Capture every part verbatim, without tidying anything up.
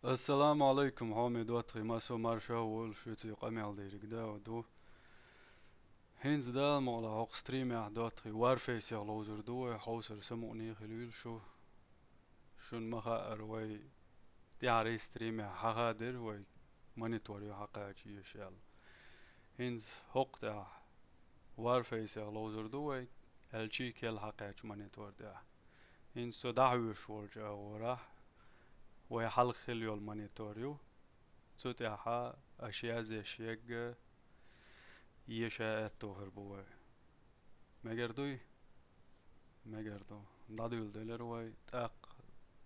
Ассаламу алайкум, хьоме доттагӀий, массо марша волаш, шуьца къамел дийриг да ду. ХӀинца Дала мукъалахь хӀокху стримехь доттагӀий Warface-х ловзур ду вай, хьовсар самукъане хилийла шу. Шуна ма хаъара, вай тӀаьхьарий стримехь хьахадира вай монитор ю хьакхача еш аьлла. ХӀинца хӀокху тӀехь Warface-х ловзур ду вай, аьлчий кел хьакхаьчча монитор тӀехь. ХӀинца со дӀахьоьжуш волчу агӀорахь, вай хьалха хилла йолу монитор ю. Цу тӀехь аша язъеш ерг еша аьтто хир бу вай. Мегар дуй? Мегар ду. ДӀадуьйла делира вай. ТӀаккха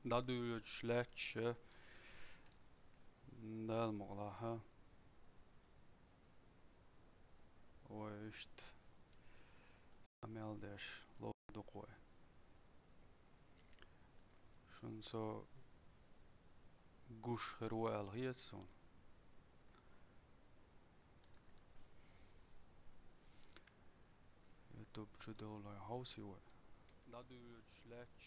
дӀадуьйлуьйтуш лаьтташ, Дала мукъалахь, вай иштта къамел деш ловзур ду-кх вай. Шуна со гуш хир ву аьлла хета суна. YouTube чу довлой хьовсий вай. ДӀадуьйлуьйтуш лаьтташ,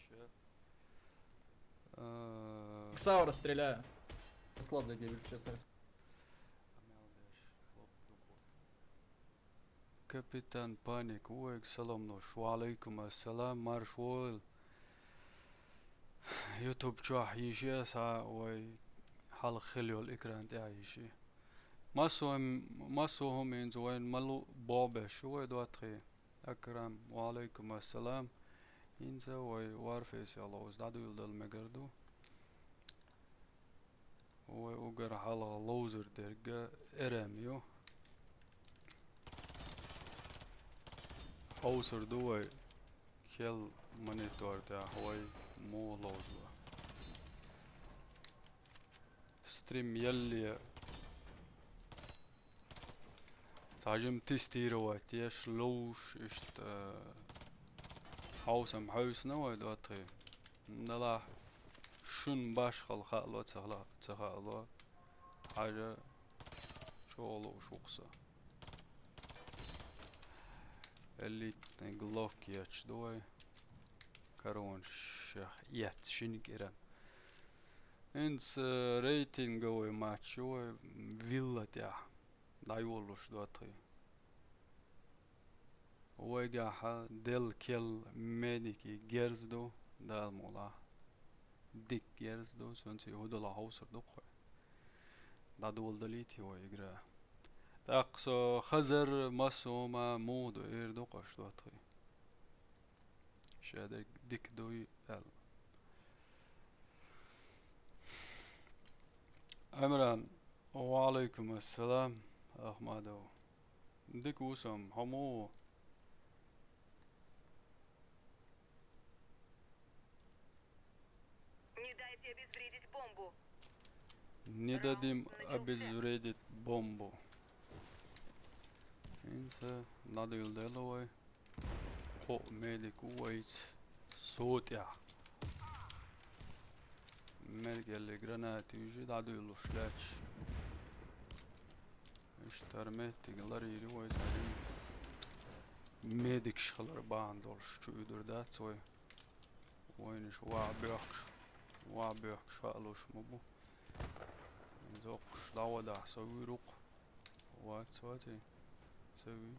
а, Ксаура стреляю. Склад закрепил, сейчас. Капитан Паник, вайга салам луш. Ва алайкум ассалам, марш войла. YouTube чохь йиша схьа вай хьалха хилла йолу экран тӀехь йиша. Массо-, массо хӀума хӀинца вайна ма лу боху беш шу вай доттагӀий. Акрам, ва алайкум ассалам. ХӀинца вай Warface-х ловза дӀадуьйладала мегар ду. Вай угар хьалха ловзар дерг Р М ю. Хьовсур ду вай кел монитор тӀехь вай муха ловзало. Стрим ялле цхьа жима тестировать еш, ловзуш, иштта, э, хьовсам хьаьвсина вай доттагӀий. Делахь шуна башхалла хаало ца хала-, ца хаало, хьажа чӀогӀа лууш ву-кх со. Элитный Глок еш ду вай. Коронашех эцна шина кӀира. ХӀинца рейтинговый матч ю вай вилла тӀехь дӀайолалуш доттагӀий. Вайгахь делла кел медикийн герз ду, Дала мукъалахь. Дика герз ду, цуьнца хӀун делахь хьовсур ду-кх вай. ДӀадоладалийта вай игра. ТӀаккха со хазар массо хӀума муха ду эр ду-кх аша доттагӀий. Ша дерг дика дуй аьлла. Амиран, ва алайкум ассалам, Ахмадов. Дика ву со, хьо муха ву? Не дайте обезвредить бомбу. Не дадим обезвредить бомбу. ХӀинца дӀадуьйладелла вай. Кхо медик ву вайца со тӀехь. Мергелли гранат юьжи дӀадуьйлуш лаьтташ. Иштта хӀара меттиг ларийра вай цхьа жима. Медикаш хилар бахьана долуш чу уьдур дац вай. Вайнаш ваха боьхкуш, ваха боьхкуш хаалуш ма бу. Зоккхуш дӀавадахь со вуьйр ву-кх. Вац, ваций? Ца вуьй.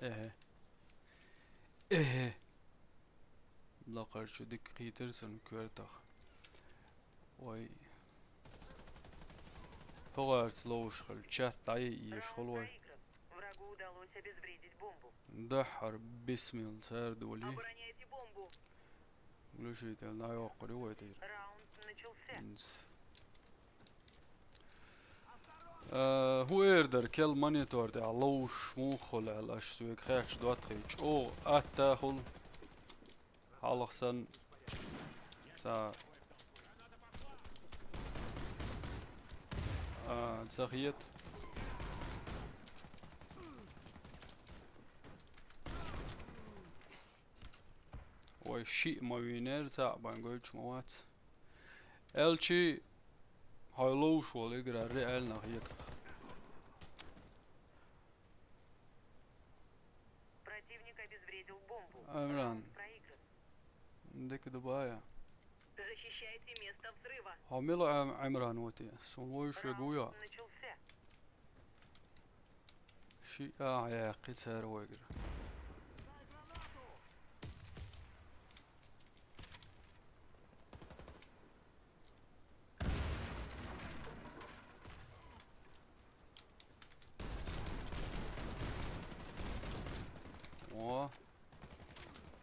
Эхе. Эхе. Лакхарчу дика кхийтира сан коьртах. Вай. ХӀогӀарца ловш хила чат дӀайиъеш хуьлу вай. Врагу удалось обезвредить бомбу. Дахьар бисмилла цара доли. Обороняйте бомбу. Глушитель дӀайоккхур ю вай тӀера. Раунд начался. Инс. Э, хӀун эр дара, кел монитор тӀехь ловш муха хуьлу аьлла, аша соьга хаьтташ доттагӀий, чӀогӀа атта хуьлу. Хьалха санна ца, а, ца хета. Вай шиъ ма вийнера, цхьаъ бан гойтуш ма вац. Элчи, хьо ловш волу игра реально хетах. Противник обезвредил бомбу. Амиран, раунд Дика ду бая. Защищайте место взрыва. Хьо мила Ӏем-, Ӏимран вати? Сун вуй шуьга вуй йо? Начался. Ши а яьккхи цара вайгара. О.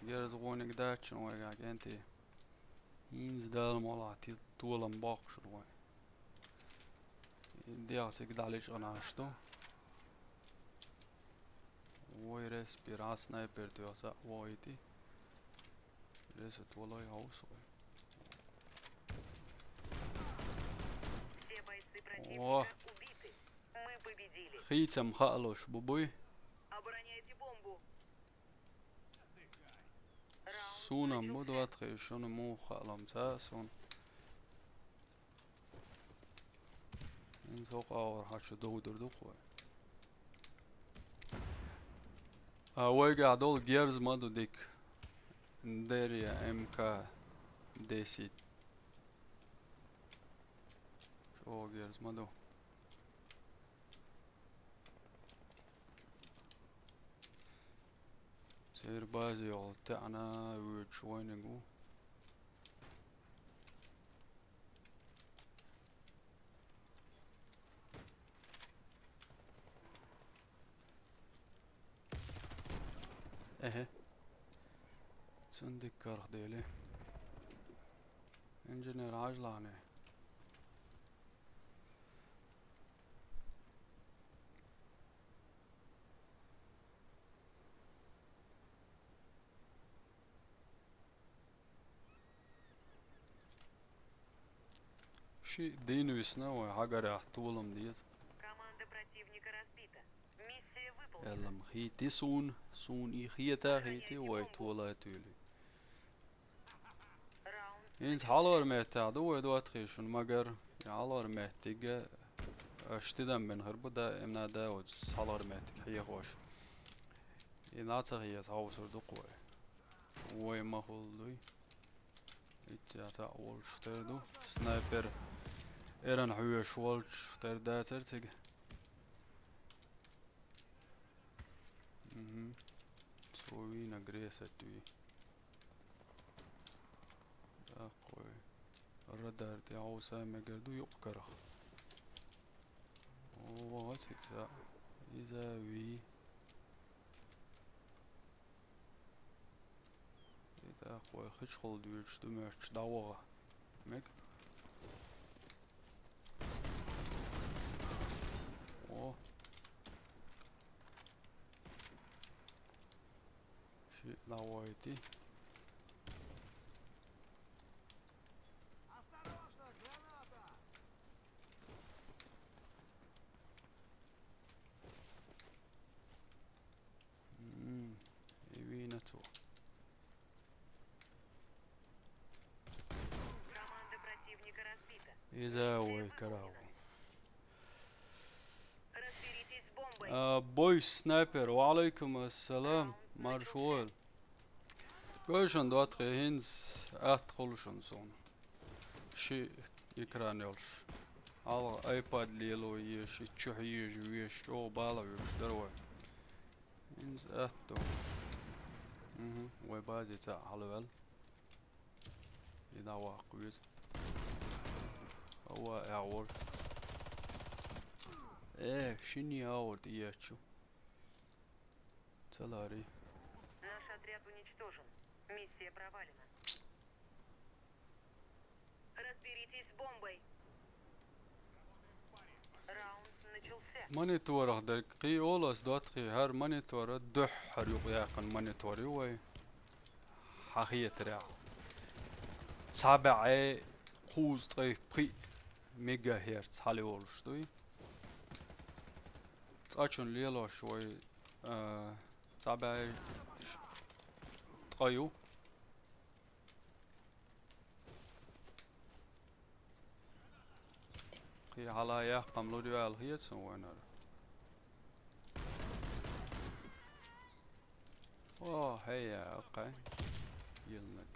Герз гӀониг даьччун вайга кӀентий. ХӀинца Дала молахь ти толам боккхуш ву вай. ДегӀ цига дӀалечкъанаш ду. Вай респира снайпер тоьхца войти. Ресет валай хьовса вай. Все бойцы О. противника убиты. Мы победили. Хийцам хаалуш бу буй. Обороняйте бомбу. Сунам бу дот хи, шуна муха хаалам ца сун. Ин сокъа вар хачу довдур ду кой. А вайга дол герз ма ду дик. Дерия М К десять. Чо герз ма ду. Сер базе йол таана вуьч вайнигу. Эхе. Цун диккарх дели. Инженер ажлане. Ши дийна висна вай хьагарехь толам деза. Команда противника разбита. Миссия выполнена. Эллам хийти сун, сун и хета хийти вай тола туьли. Раунд. Инц хьалор меттехь ду вай дот хи шун, магар и хьалор меттига аш тидам бен хир бу да, имна да оц хьалор меттиг хьехош. И наца хиес хьовсур ду кхой. Вай ма хул дуй. Итя та волчух тер ду. Снайпер эран хьоьш волчух тер дацар цига. Угу. Цо вийна гресет вий. Такой. Радар тӀе хьовса мегар ду юкъ карах. О, ваха цигза. Иза вий. И такой хичхула дуьйцуш ду моьттуш дӀаваха. Мег. О. Ши дӀавойти. М, и вийна цо. Команда противника разбита. Иза вай карав. Разберитесь с бомбой. А, бой снайпер, ва алейкум ассалам, марш вол. Гой шун дот хи, хӀинца атта хуьлу шун суна. Ши экран йолуш. Хьалха айпад лело еш, и чу хьежа веш, чӀогӀа бала вуьгуш дара вай. ХӀинца атта. Мгм, вай базе цхьаъ хьалаваьлла. И дӀаваккха веза. Ава, аьгӀор. Э, шин яхьур тӀеэцчу. Ца лари. Наш отряд уничтожен. Миссия провалена. Разберитесь с бомбой. Раунд начался. Мониторах дерг кхий олу ас дот хи, хӀара монитора дуьххьара юкъа яьккхина монитор ю вай. Хьахетарехь. Цхьа баьӀе кхузткъе пхиъ мегахерц хьалайолуш дуй. Цкъачунна лелош вай, а, цхьа баьӀе ш-, ткъа ю. Кхин хьала яхкъам лур ю аьлла хета суна вайнара. О, хӀей, я, окей. Йилнаг.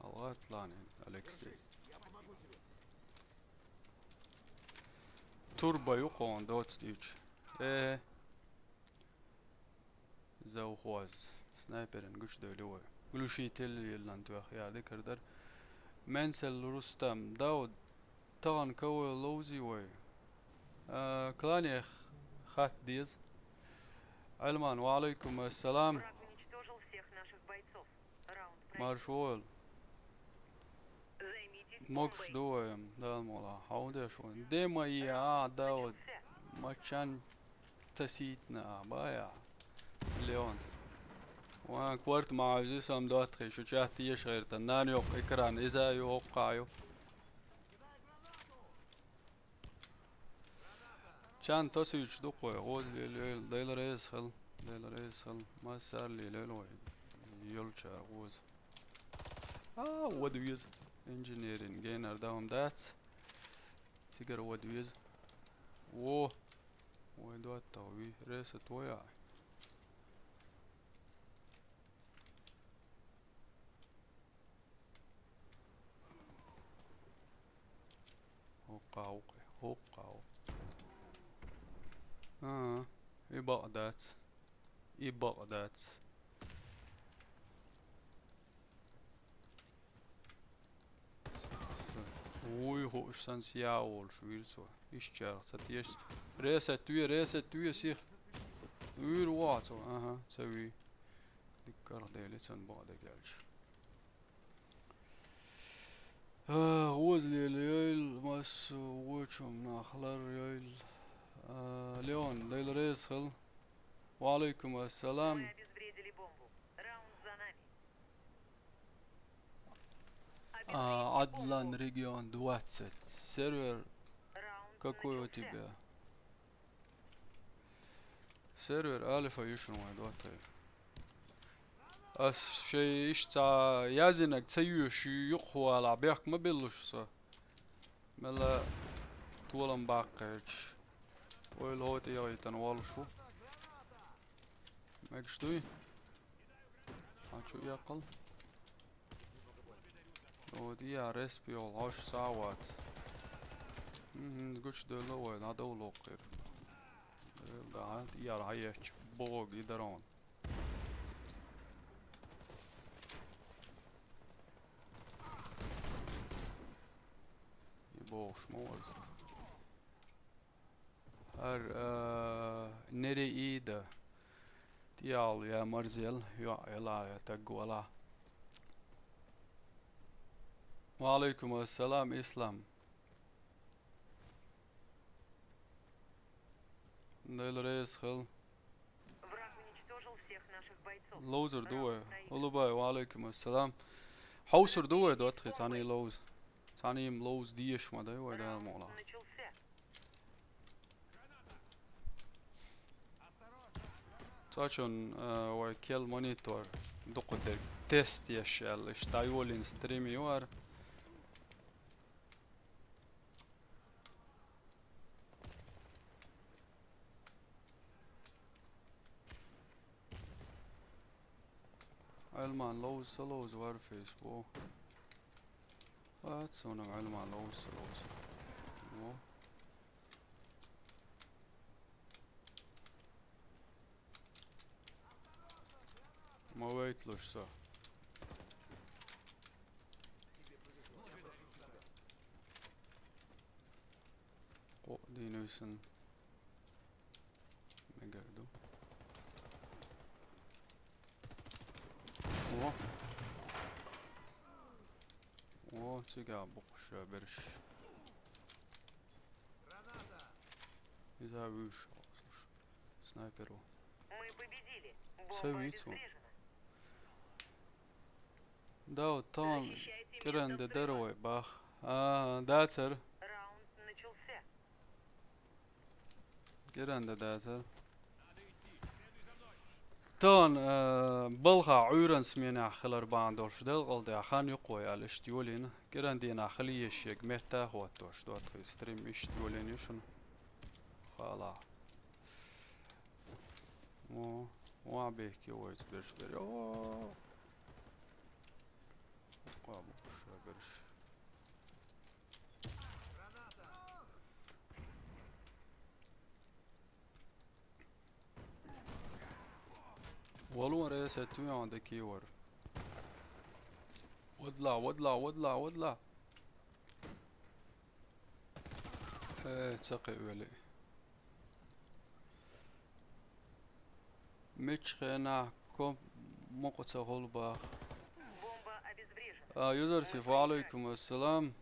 Алгъатланин, Алексей. Турба юкъон доцтич. Э. Завхоз. Снайперин гучдойли вай. Глушитель еллан туях ярды кырдар. Менсел Рустам. Дауд. Тагъан кавай ловзи вай. А, кланех хат диз. Альман, ва алейкум ассалам. Враг уничтожил всех наших бойцов. Раунд проигран. Марш вол. Займитесь бомбой. Мокш дуэм, да, мола. Хау деш вон. Дема и а, да, вот. Начался. Мачан таситна, а, бая. Леон. Ва кварт маузис ам дот хи, шу чат еш гэрта. Нан ёк экран, иза ю хоккаю. Чан тосич дукъой, гъоз лелел, дейл рез хыл, дейл рез хыл, масар лелел ой, ёлчар гъоз. А, what is engineering, гейнер даун дац. Цигар what is. О, ой, дуат тау, ви, реса твоя. Хоккау, хоккау. А, и бакъдац. И бакъдац. Уй, хош сан сияолш вирцо. Ишчарх цатеш. Ресет туе, ресет туе сих. Уйр вацо. Ага, цави. Диккарх дели цан бакъда гелч. Э, гъоз лелел, мас, вочум нахлар йойл. Э, Леон, дейл рез хыл. Ва алейкум ассалам. Вы обезвредили бомбу. Раунд за нами. А, Адлан, регион двадцать. Сервер какой у тебя? Сервер альфа ишун вай, двадцать. Ас шей ишца язинаг ца юш юхвала бяхк ма беллуш со. Мела толам баккач. Ойл хот ягъитан валшу. Мегш дуй? А чу якъал? О, дия респи ол, хош сават. Мгм, гуч дөлө вай, надо улокъир. Да, яр хаяч, бог идарон. И бог шмоз. Ар, э, нери ида. Тиял я марзел, я эла, я тагвала. Ва алейкум ассалам, Ислам. Дейл рейс хыл. Враг уничтожил всех наших бойцов. Лоузер дуэ. Улубай, ва алейкум ассалам. Хаусер дуэ, дотхи, цани лоуз. Цани им лоуз диеш ма дай, вай да мола. Начался. Цачун, э, вай кел монитор. Дукъу де тест ешел, иш тайволин стрим юар. Альман лоуз, лоуз вар фейсбук. Ат сонам альман лоуз, лоуз. Во. Ма вейтлуш со. О, динуйсен. Мегарду. О. О, цига букша берш. Иза виш. Снайперу. Мы победили. Бомба обезврежена. Да, вот там керен де дерой бах. А, да, цер. Раунд начался. Керен де да, цер. Тон, э, балха уйран смена хилар бан долш дел къалда хан юкъой алиш дюлин. Керен дина хили ешек мета хот дош дот хи стрим иш дюлин ишун. Хала. О, о, бехке ойт берш бер. О. Къа бу шаберш. Валу ресет туян де кивар. Вадла, вадла, вадла, вадла. Э, цакъе вели. Мичхена ком мокъо ца гъул бах. Бомба обезврежена. А, Юзерсиф, ва алейкум ассалам.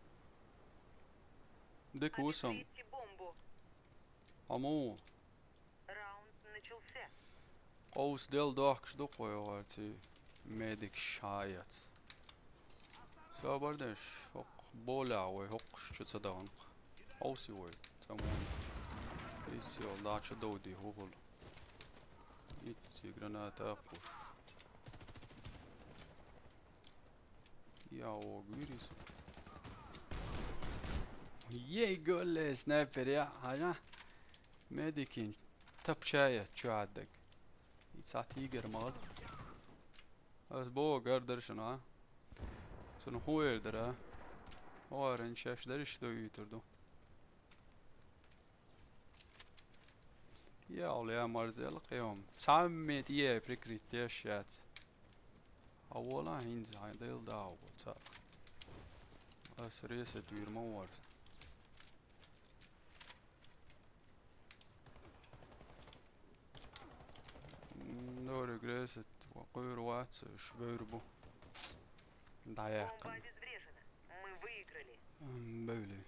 Дик вусам. Обезвредьте бомбу. Аму. Раунд начался. Къовс дел дохкаш ду кхо йогӀарци медик шаяц. Сабар деш, хӀокх боля вай, хӀокхаш чу ца даханкх. Къовси вай, ца мон. Ицци вал дача довди хӀухул. Ицци граната акхуш. Я, о, гвирис. Ей, голле, снайпер, я, хажа. Медикин, тапчая, чуаддаг. Ица тигр мал. Аз бо гардаршана. Сун хуэр дара. Оарен шаш дариш до ютурду. Я, оля марзел къиом. Саммит е прикрытие шац. А вола хинз хай дел дау боца. Ас ресет вирма варс. М, дори гресет, ва къуйр вац, шбур бу. Даяхъан. Бомба обезврежена. Мы выиграли. М, бевли.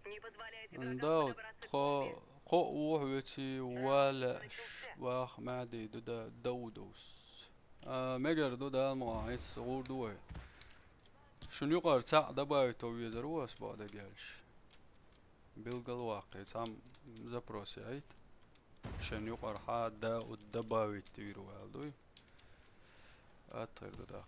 Не позволяйте врагам Даут, подобраться к кхо, бомбе. Кхо ух веци вала ш-, вах мади дуда Даудус. А, мегар дуда ма ец гур дуай. Шун юкъар цаъ добавить везар у ас бада гелш. Билгал вакъи цам запрос яйт. Шун юкъар ха да у добавить виру алдуй. Атхир дудак.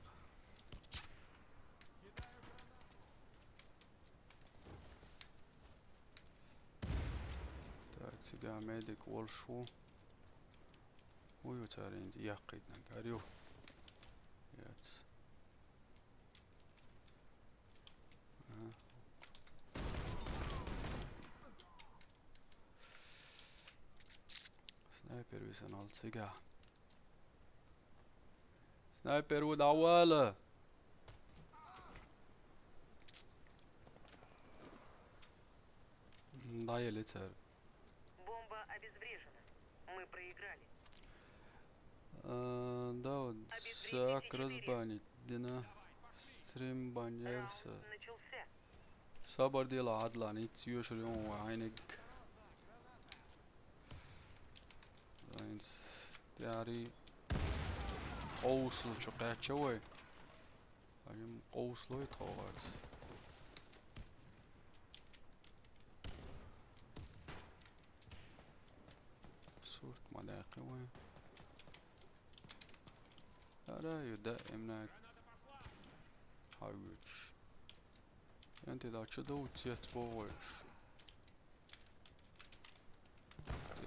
Так, цига медик волшу. Уй, уцарин якъиднаг. Арю. Яц. Ага. Снайпер висан алцыга. Снайпер вуд авала. Да, я лицар. Бомба обезврежена. Мы проиграли. А, да, вот, Обезвредите сак четыре. Разбанить. Дина стрим банерса. Раунд начался. Сабар дела адлан, ит юшри он ва айнек. Айнс, тяри. Оуслу чу къяча вай. Айм оуслу ит ховарц. Сурт ма дакъи вай. Ара, ю да эмнак. Хавич. Энти да чу да уцец бовойш.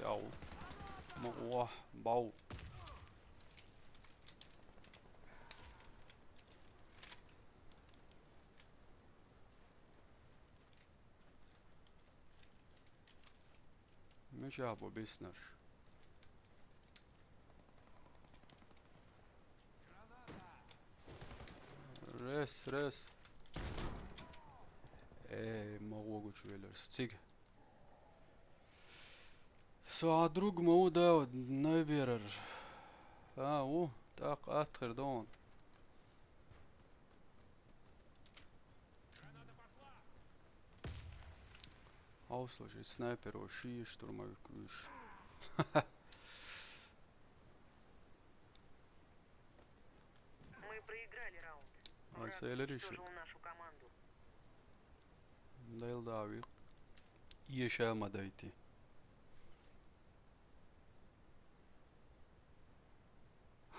Яу. Ма уа, бау. Мешабо беснаш. Рес, рес. Э, могу гучу велерс. Циг. Со, а друг мау да, наберер. А, у, так, атхыр дон. А услышь, снайпер, о, ши штурмовик, уж. Мы проиграли раунд. А, Враг сейлер ещё. Уничтожил нашу команду. Дайлдавик. Ещё мадайти.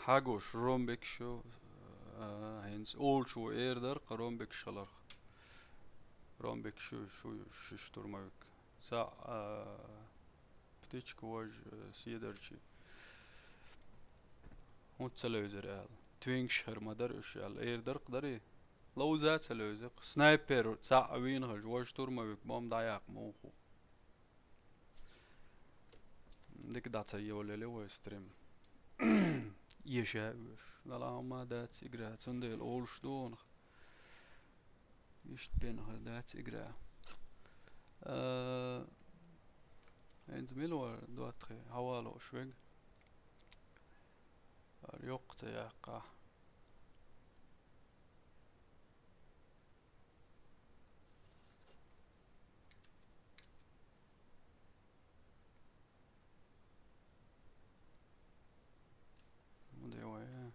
Хагош, ромбек шу, а, хенц олчу эрдар, ромбек шаларх. Ромбек шу, шу, шу штурмовик. Са, а, птичка вож, э, съедарчи. Хунт телевизор ал. Твинкш хӀара ма дара уьш аьлла. Эр даркх дарий? Ловза а ца левза-кх. Снайпер цхьаъ вийна хилча, вож штурмовик бомба дӀаяккха муха ву? Дика дӀа ца йолаеле вай стрим. Еша а оьшу. Дала хӀумма дац игра, цундела олуш ду хьуна. Иштта бен хир дац игра. А, хӀинца мила вара доттагӀий, хьавалош вега? Ара йоккха ца яккха. Муде вай, а?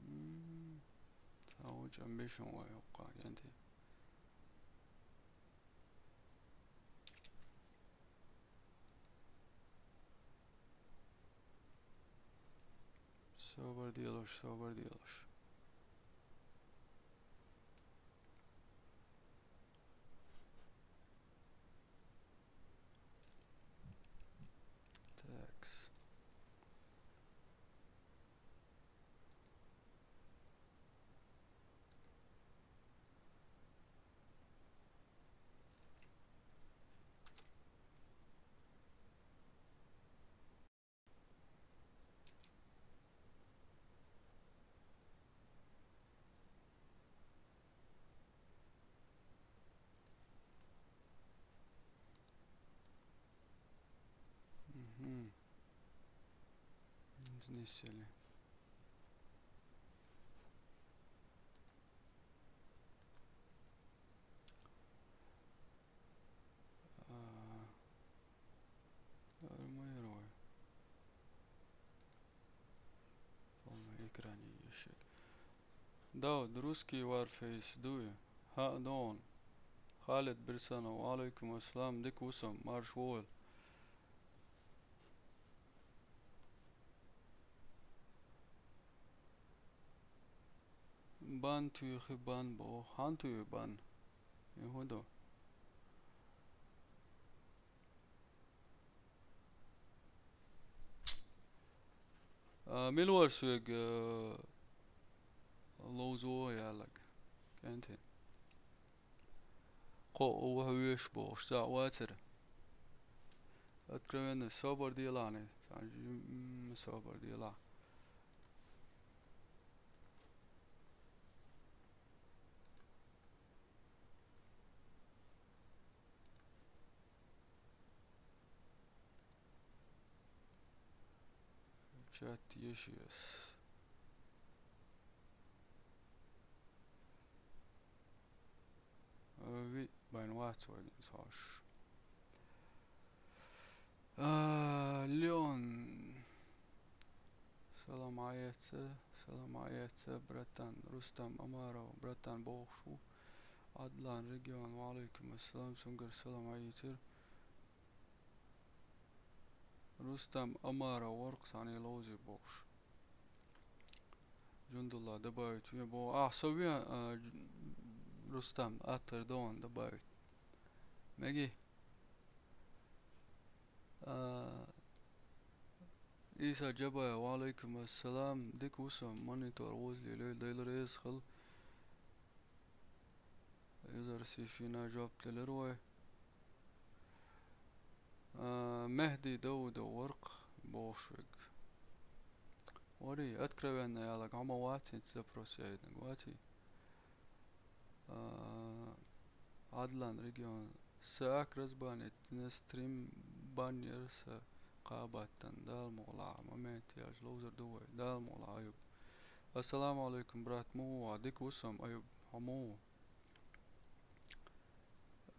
М, цхьа вочу амбишн вай хӀокху кӀентий. Собар делаш, собар делаш. Такс. Мгм. Изнесили. А, ара ма яра вай. Полный экране ешек. Дауд, русский Warface дуй? ХӀаъ, ду хьуна. Халид Бирсанов, ва алайкум ассалам, дика ву со, марша вогӀийла. Бан туьйхи, бан боху. Хьан туьйхи бан? И хӀун ду? А, мила вара соьга, а, ловзо ялаг? КӀентий. Кхо а ваха веш бохуш, цхьаъ вацара. Откровенно, собар делахь, цхьана жим-, м, собар делахь. Чат ешес. Э, ви, байн вац вай гин саш. А, Леон. Салам Ӏайца, салам Ӏайца, братан. Рустам Амаров, братан, бохуш ву. Адлан регион, ва алайкум ассалам, цуьнгара салам Ӏайийцира. Рустам Амаров вара-кх, цхьаьна ловзий бохуш. Джундулла добавить ве боху. А, со вен, а, Рустам, аттар догӀун добавить. Меги? А, Иса Джабаев, ва алайкум ассалам. Дика ву со, монитор возле лой, Дела реза хила. Юзар Сифина жоп делира вай. А, Мехди Даудов вара-кх бохуш вега. Вари, откровенно ялаг, хьо ма вац хӀинца запрос яйнаг, ваций? А, Адлан регион. Са ак разбанить дина, стрим бан яра сан кхабаттан. Дала мукъ лахь, момент яьлча ловзар ду вай. Дала мукъ лахь, Аюб. Ассаламу алайкум, брат, муха ву? Дика ву со, Аюб, хьо муха ву?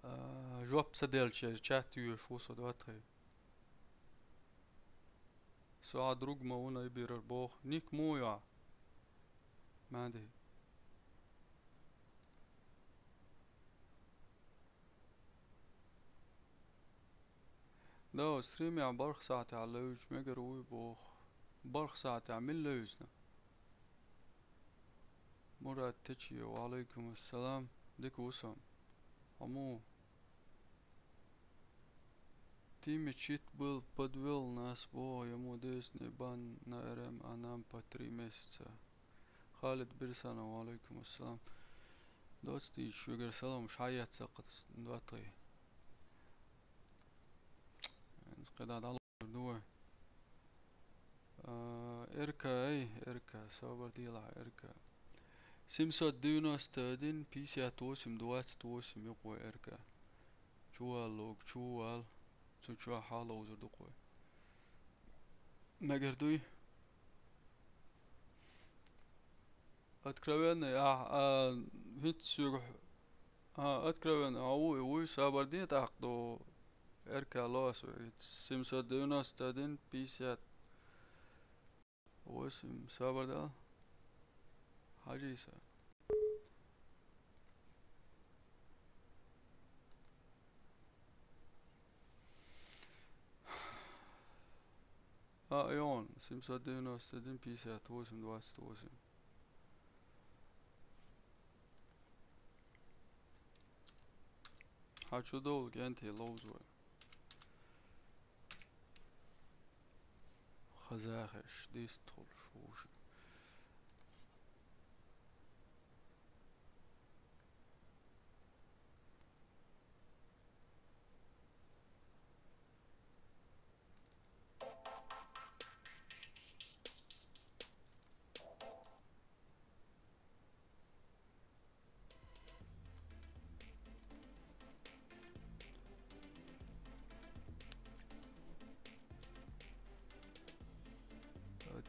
А, жоп ца делча, чат йоьш ву со, доттагӀий. Со хьан друг ма ву, Айбирар боху. Ник муха ю? Мади. Да, стримехь барх сахьтехь левзачу мегар вуй боху. Барх сахьтехь мила левзина? Мурад Течиев, валайкум ассалам. Дика ву сан. Аму. Ты мечит был подвёл нас, бо, ему десни бан на РМ, а нам по три месяца. Халид Бирсанов, валайкум ассалам. Доцтийчу вигар салам, шхьа яц сакхат двадцать. КхидӀа дӀалур ду вай. А, РК, эй, РК, собар делахь, РК. Семьсот девяносто один, пятьдесят восемь, двадцать восемь, юкъа вай РК. Чувал луг, чувал. Цу чохь хьалаузур ду-кх вай. Мегар дуй? Откровенный, а, а, хӀинца соьга, а, откровенный, а, вуй, вуй, собар де тӀаккха ду, РК ло ас вуй, семьсот девяносто один, пятьдесят восемь, собар дал. Хьажийса. А, Ион, семьсот девяносто один, пятьдесят восемь, двадцать восемь. Хьан чу довла, кӀентий, ловза вай. Хазахеш, дистхула шуша.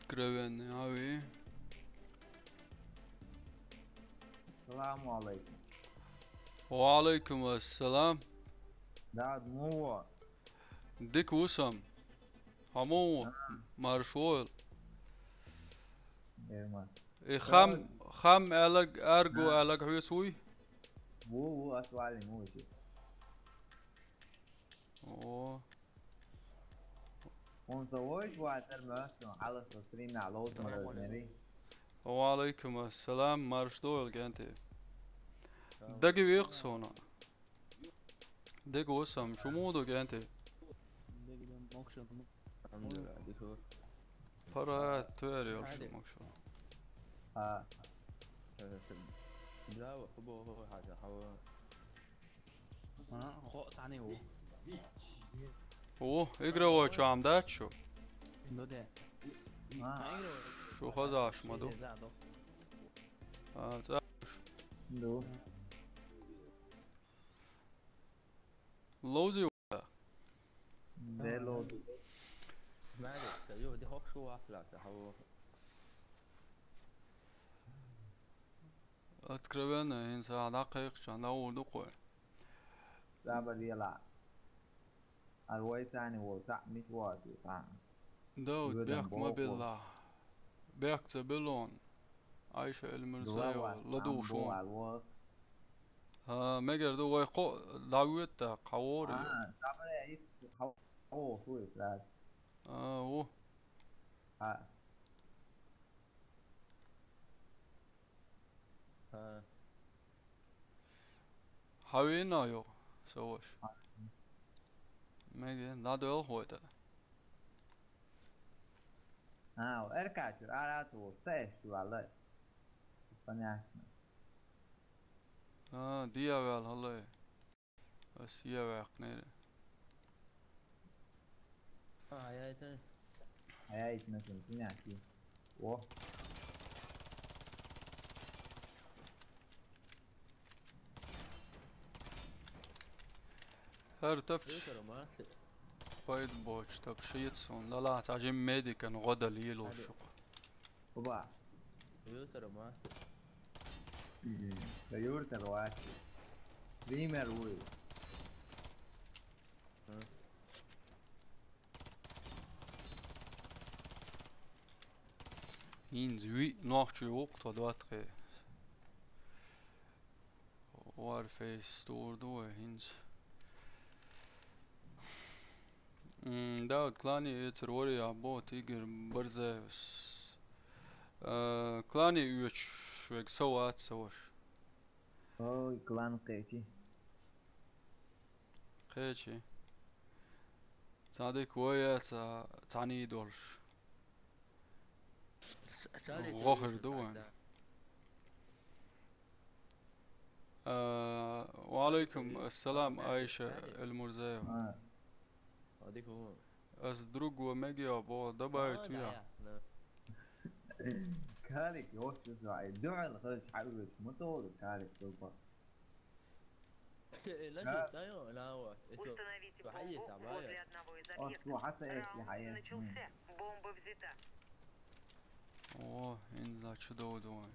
Откровенный, а вы? Саламу алейкум. Ва алейкум ассалам. Да, ну вот. Дика ву сан. Хьо муха ву? Маршо йойла. Э, ма. И хам, хам аьлларг, арго аьлларг хьоьца вуй? Ву, ву, ас валлин ву иза. О. Хьуна со вуйш вацара моьтту, хьалха со стримехь ловза мара веза мери. Ва алейкум ассалам, маршо йойла, кӀентий. Даги веккха суна. Дика ву сан, шу муха ду, кӀентий? Дика ду, могушалла ду. Алхьамдулиллахь, дика ву. Пара туьйр йолуш шу, могушалла. А. Браво, фу боху хьажа, хьо. А, гӀо цхьаьна ву. О, игровой чу Ӏам дац шу? Ду де. А. Шу хазаш ма ду. Зе за ду. А, цӀа. Ду. Ловзий ву? Де ловзий. Маьре, ца ю, де хӀокху шу вац лаьцна, хьо ву. Откровенно, хӀинца ахьа дӀакхайкхича, дӀавур ду-кх вай. Саба дела. Ас вай царна волу цхьаъ мича воцу цхьаъ? Дауд, бехк ма белла. Бехк ца белло. Айша Эльмирзаева, ладугӀуш ву. А, мегар ду, вай кхо дӀавоьду тӀаккха, хьан вогӀур ю? А, сабаре итт хьан вогӀуш ву иза лаьцна. А, ву. А. А. Хьан вийна йо, со ваша? Мега, дӀадоьлху вай тӀе. А, эркачуьра ара а ца волуш, ца эшчу валлай. Понятно. А, дӀаваьлла хьалай. Ас я ваьккхинера. А, яйтар. А, яйтар, сан, понятно. О. ХӀара тапча. Юкара ма. Пайда боцу тапча, шийтта суна. Далахь цхьа жимма медикан гӀо дала лелош шу-кх. Оба. Юкара ма. Мгм. Ца юртара вац. Пример вуй. М. ХӀинца виъ нохчий ву-кх тхо доттагӀий. Warface тур ду вай хӀинца. Дауд, клане эцар вари а бо Тигр Барзаевс. Э, клане оьцуш вег со вац, со ваша. Ой, клан кхечи. Кхечи. Цадик ваяц, а, цани долуш. С-, цали вохир ду вайн. Да. А, ва алейкум ассалам, Айша Эльмурзаева. А. Ва алейкум. Ас другого мегио бо добавить виа. Калик, ёсчу зай. Дуал хал чарвет, мотор калик, тупо. Э, значит, да, ё, на, вот, это, установите бомбу возле одного из объектов. Раунд начался. Бомба взята. О, ин ла чудо дуай.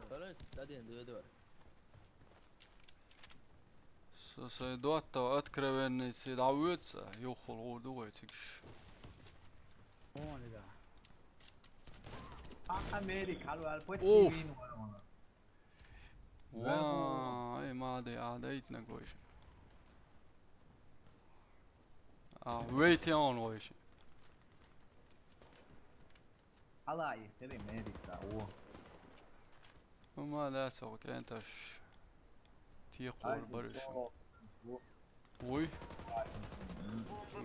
Давай, давай. Со сай доттав откровенный си дӀавоьца, юххул гӀур ду вай цигаш. О, да. Аха, Мери, калвал, почти. Уф. Вин вара вана. Ва, ай, ма де, а, дайтна гойш. А, вейте он гойш. Ала, и хили Мери, да, о. Ума да, со кенташ. Ти хор барыш. Уй.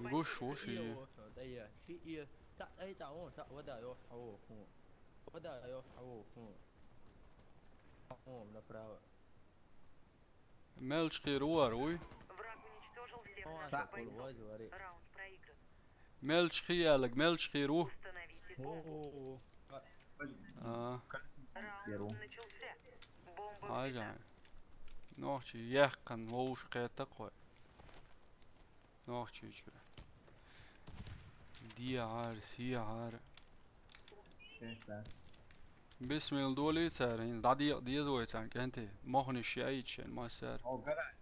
Гуш, гуш, и. Ши, и. Та, ай, та, о, та, вода, ё, о, о. Вода, ё, о, о. О, направо. Мел чхир ву ара, уй? Враг уничтожил всех наших бойцов. Раунд проигран. Мел чхи ялаг, мел чхир ву. Установите бомбу. О, о, о. А. Раунд начался. Бомба взята. Нохчи яххан вовш кхетта кхой. Нохчийчу. Диагьар, сиагьар. Бисмилла долий цара, хӀинца дӀадекъа деза вай царна кӀентий. Мохнаш яйча шен массара. О, гараж.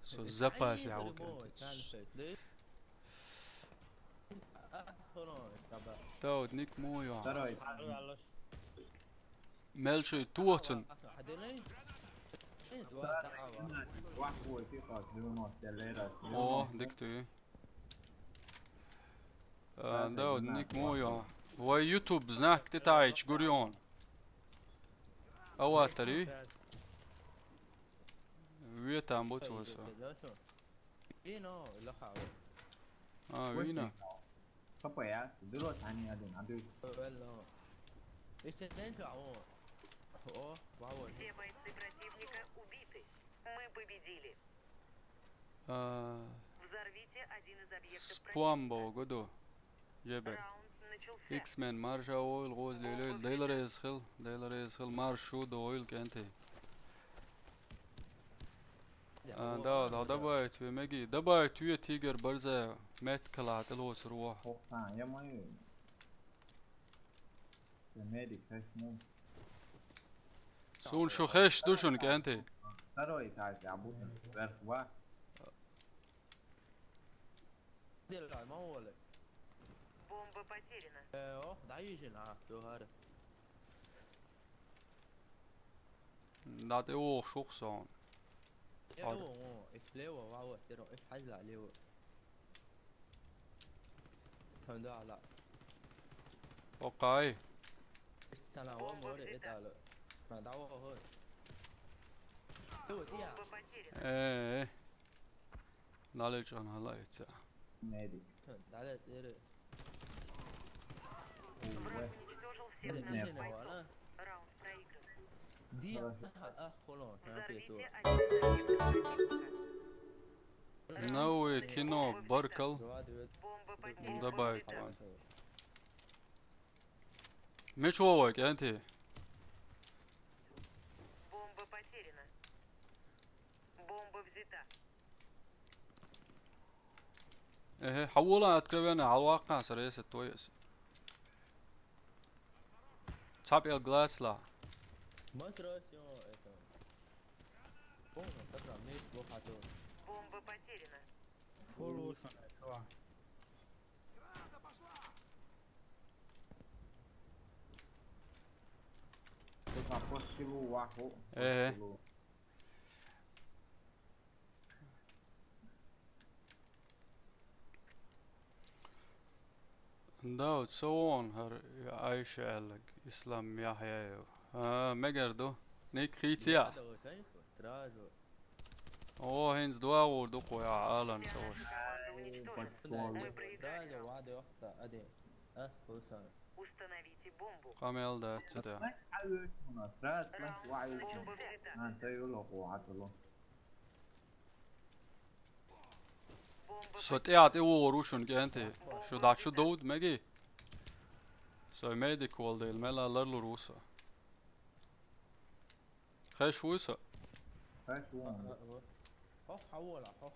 Со запасе хьокху. Тау, ник мо ю. Мел шуй тохцун. О, дика туй. А, Дауд, ник мо ю. Вай YouTube знак тӀетаьӀча гур ю хьуна. Аватари. Ветам буц васа. А, вина. Капая, дуло тани аден, аду. О, вау. Все бойцы противника убиты. Мы победили. А, взорвите один из объектов противника. Спамбо году. Жебер. Раунд начался. X-Men марша ойл, гъоз лелойл, Дела реза хил, Дела реза хил, марш шу дойл кӀентий. А, да, да, добавить ве меги. Добавить ве Тигр Барза мет кала тӀе лоцур ву. Охта, я мою. Суна шу хеш ду шуна кӀентий. Второй этаж, я буду сверху ва. Дела, ма воле. Бомба потеряна. Э, о, да, вижу, на, ту хара. Да, тӀе вохуш ву-кх со. Слева, о, и слева, ва, вот, тера, и хьазла, лево. Хьан да, ала. Окай. Сана, о, море, это, ала. На, да, о, хо. Ту, тия. Бомба потеряна. Э, э. Дале чан хала эца. Медик. Дале, эре. Враг уничтожил всех наших бойцов. Раунд проигран. Ди, а, а, холо, а, пето. Взорвите один из объектов противника. Новое кино, Баркал. Бомба потеряна. Добавить вам. Мечо вай кӀентий. Бомба потеряна. Бомба взята. Эхе, хьан вола откровенно, хьалваккха сара эса тойас. Цхьа пӀел глацла. Бомба потеряна. Фу, лучше, чувак. Запустил ваху. Э. Да, вот со он хӀара Айша аьлларг, Ислам Яхьяев. А, мегар ду. Ник хийций? О, хӀинца доагӀур ду кхо я Алан ца ваша. Команда уничтожена. Мы проиграли раунд. Установите бомбу. Къамел дац цу тӀа. Бомба взята. Бомба Со тӀаьхьа тӀе вогӀур ву шуна, кӀентий. Шу дӀа чу довда мегий? Со медик волу дела, мела ларлур ву со. Хеш вуй со? Хеш вон. Хох хьавола, хох.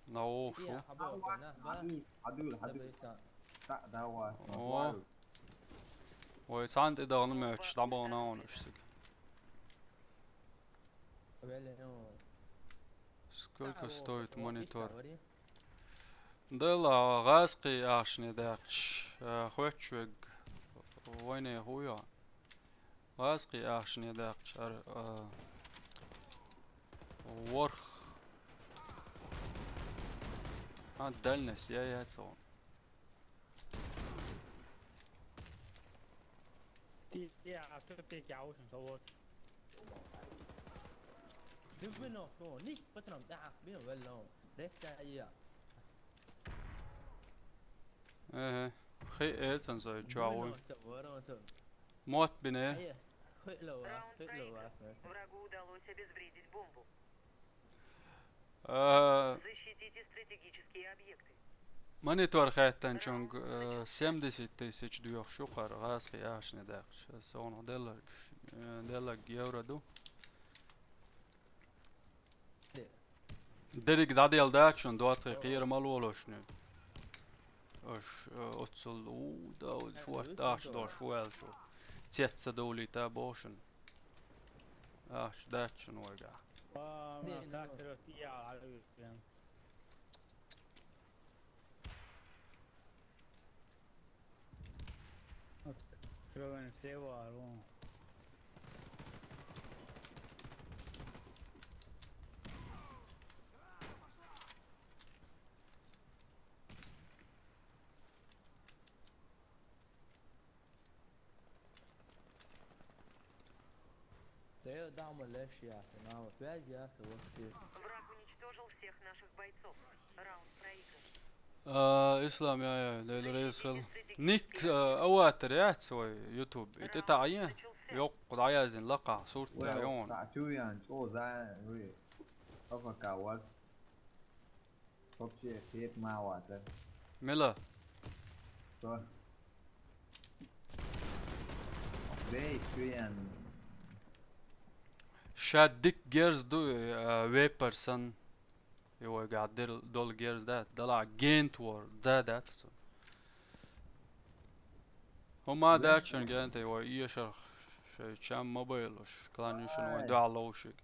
На вогӀу шу. Я хабар на. Хадур, хадур, хадур. Табиса. Та, давай. О. Вай цхьаьна тӀедагӀна моьттуш, дӀабахана хьуна уьш цига. Велено. Сколько стоит монитор? Дала гӀазкхий ахчане даьккхаш, а, хоьттуш верг вайнехан ву йо. ГӀазкхий ахчане даьккхаш, ар-, а, ворхӀ. А, дальность, я, я, цо. Ти, я, а кто ты, я, очень завод. Дивино, хо, ник патрам, да, бин вело. Ректа я. Э, хи, э, цан сой, чуа вуй. Ворон то. Мот бине. Ай, хуйло ва, Раунд хуйло ва. проигран. Врагу удалось обезвредить бомбу. А, Защитите стратегические объекты. монитор хаьттанчунга, а, семьдесят тысяч доьхуш ю кхара гӀазкхий ахчане даьккхаш. Аса хьуна делларг, а, делларг евро ду. Дерриг дӀаделла дац шуна, доттагӀий, кхера ма лолаш нуьй. Аш, а, оццул, у, да, у, шорта ахча дош ву аьлла шу. Цец ца довлийта боху шуна. Ахча дац шуна вайгахь. А, Не, на ну. Трактор я, а, блин. Открываем все ворота. Да я дам леш я, на вот пять я, вот ты. Враг уничтожил всех наших бойцов. Раунд проигран. А, Ислам, я, я, лейла рейс хил. Ник, а, аватар яц вай YouTube. И тӀе таӀе? Йоккха дӀаяздина лакхахь сурт я йон. Та чу ян, чо за, ви. Папа кават. Вообще, хет ма ватар. Мила? Что? Вей, чу ян. Ша дик герз ду, а, вепар сан. И вайгахь дер-, долу герз дац, дала гент вор, да, дац цу. ХӀума дац шуна гент, и вай эшарх шайн чам ма байлуш, клан ю шуна вайн дуьхьал ловшиг.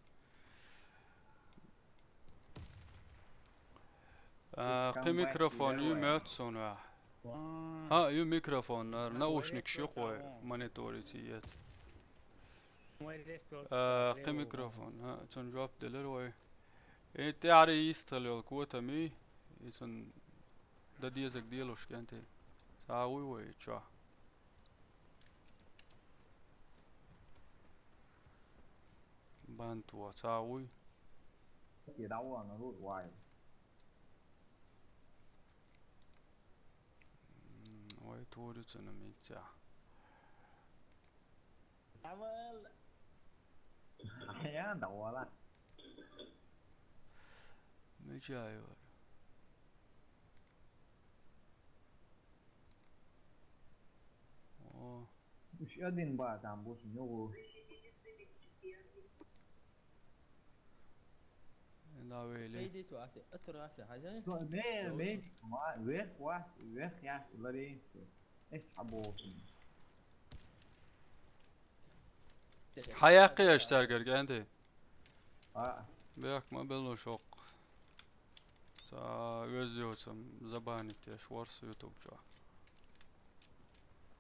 А, кхин микрофон ю моьтту суна ваьхьа. ХӀа, ю микрофон, ара, наушникаш ю кхой, мониторе ца еза. А, кхин микрофон, хӀа, цунна жоп делира вай. И тӀаьхьара йистхила йолу котамий, и цунна дан дезарг делуш кӀентий. Цхьа а вуй вай и чохь? Бант ву, цхьа а вуй? Окей, давай, на руль, вай. М, вай тур ю цунна мицца. Давай. Я, давай. Мича ю вара? О, Уж один ба там больше не было. да, вели. Пойди ту, а ты, а ты раз, а я. Что, не, не, ва-, вверх, ва-, вверх я, лари. Эс або. Хьан яккхий аша цаьргара, кӀентий? А, Бехк ма белло шоккха. Ца оьзда йоцам забанить еш ворс YouTube чохь.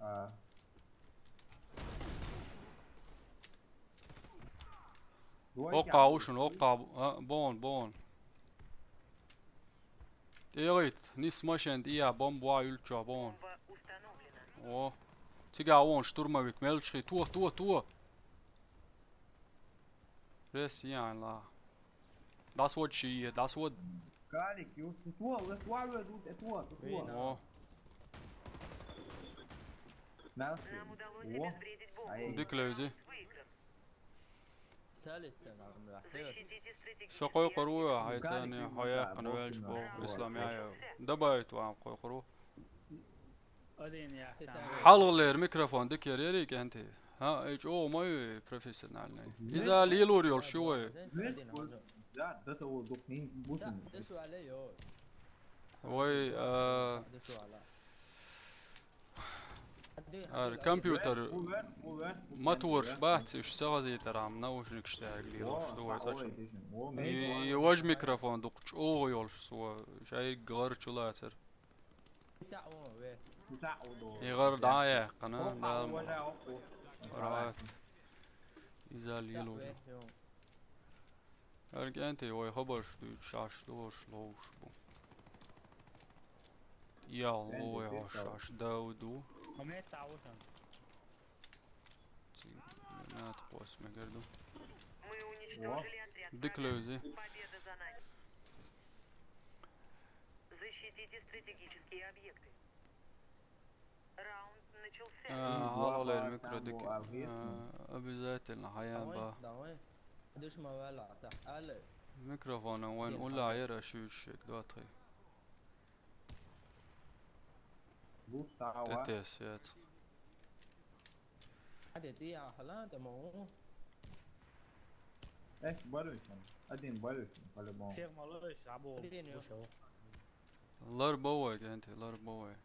а. Оккха ушун, оккха, а, бон, бон. ТӀегӀит, нис машен тӀе я, бомба ва юлча бон. О. Цига вон штурмовик, мелчхи, то, то, то. Рес ян ла. ДӀасвод ши, дӀасвод. Калик, ю, то, то, то, то, то. О. Мелчхи. О. Дик левзи. Со къой къару, хьайцани, хьо яьккхина ваьлча бо, Ислам яя. Добавить ван къой къару. ХьалгӀалера микрофон дика яр ярий, кӀанти? ХӀа, э, чӀогӀа ма ю профессиональный. Иза лелор йолуш ю вай. Вай, а, ара компьютер моторш бац, уьш ца хазийтархьама, наушникаш тӀехь лелош ду вай цӀа чу. И, и важа микрофон дукха чӀогӀа йолуш, со шайга гӀар чу лацара. И гӀар дӀа а яьккхина, Дала ма. Рагат. Иза лело ю. Ара кӀанти, вай хабарш дуьйцуш Ӏаш долуш ловш бу. Ял ло вай хьош Ӏаш дав ду. Цига нат кхос мегар ду. Дика левзи. А, хьалгӀалера микро дика. А, обязательно хьаян ба. Микрофона вайн улла яра шуьйчу шек доцхи. ТӀетес яц. Лар бо вай, кӀанти, лар бо вай.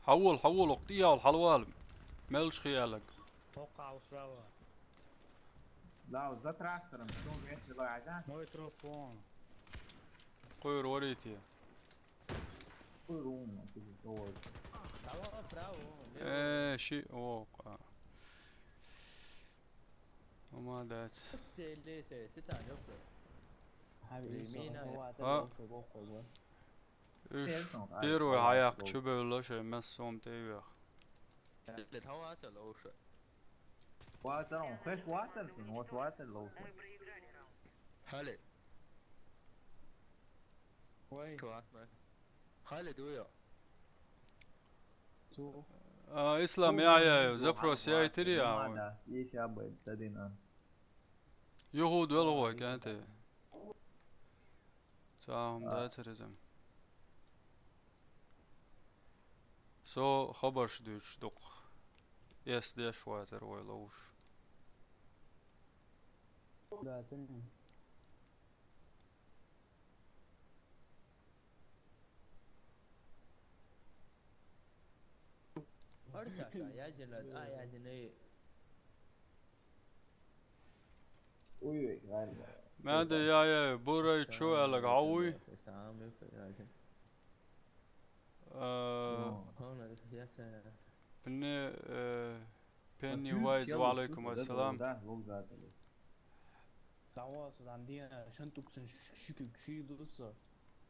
Хьавол, хьавол, окху тӀе ял, хьалавала. Мелча хи аьлларг. Кхуьйра варийте. Э, ши, о, къа. Ма дац. А? Уьш первый хьаяккха чу бевлла шайн массо а тӀе а веха. Ватар, он хеш ватар шун, вот ватар ловчу. Хали. Вай. Чувак, ма. Хали дуйо. Цу. А, Ислам, я, я, я, запрос я и тири, а, вай. Ма да, ещё об этом, тадина. Юхуд велгой, кӀанти. Ца хӀума дацар иза. Со хабарш дуьйцуш дукха. Эс деш вацара вай ловш. Да, ца не. Арса, я жила, а, я жина. Ма де, я, я, бурай чу аьлларг хьан вуй? Э, Пенни, э, Пенни Вайз, ва алейкум ассалам. Давай, дан дина, шан туксан ши-, ши-, ши дусса.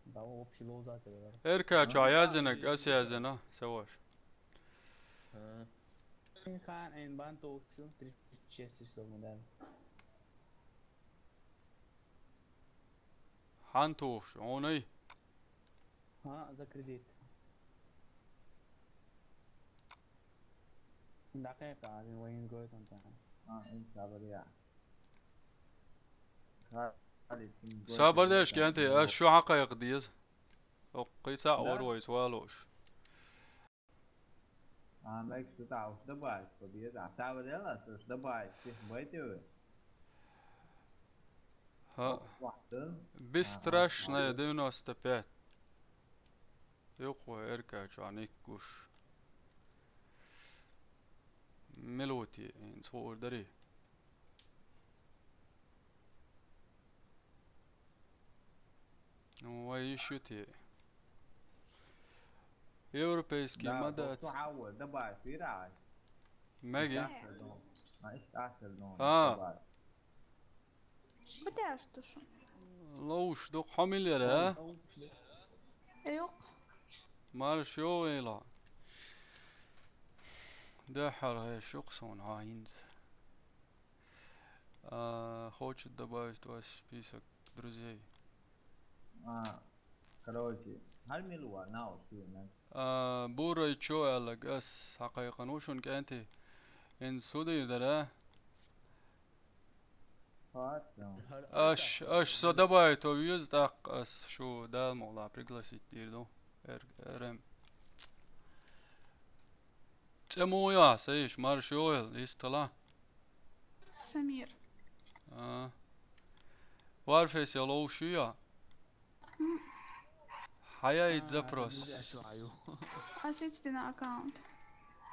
Давай, общий ловза ца вера. Эрка чу язинаг, ас язина, саваш. Хан эн бан тошу, тридцать шесть часов на дан. Хьан тухуш, оний? ХӀаъ, за кредит. Дакъикъа, один военный город он там. А, ин сабар я. Сабар деш, кӀанти, ас шу хьакхайкха деза. Оккхий цхьаъ вара вайца валуш. А, мекс тут а уж добавить, подъезд. А, сабар я, ас уж добавить, ты в эти вы. ХӀаъ. Бесстрашная девяносто пять. Юкъа вай эрка чохь никкуш. Милути, хӀинца хуур дарий? Ну, вай йиш ю те. Европейский Да, ма дац. Хьавва, добавить вирай. Меги? Иштта ахча дон. А, иштта ахча дон, А. Добавить. Бу деш ду шу? Ловш ду хьо миллера, а? Юкъ. Марш йогӀийла. Дехьар гӀеш юкъ суна, а, хӀинца. А, хочет добавить вас в список друзей. А, короче, хӀара мила ва, нал шуна. А, Бурай чо аьллаг, ас хьакхайкхана ву шуна кӀентий. ХӀинца судийр дара? Аш, аш со добавить веза, тӀаккха ас шу Дала мукъла пригласить дийр ду. Эр-, эрем. ЦӀе муха ю, Саиш, марш йогӀийла, йистхила. Самир. А. Варфейс я ловш ю я? М. Хьаяйт А, запрос. Ас ицдина аккаунт.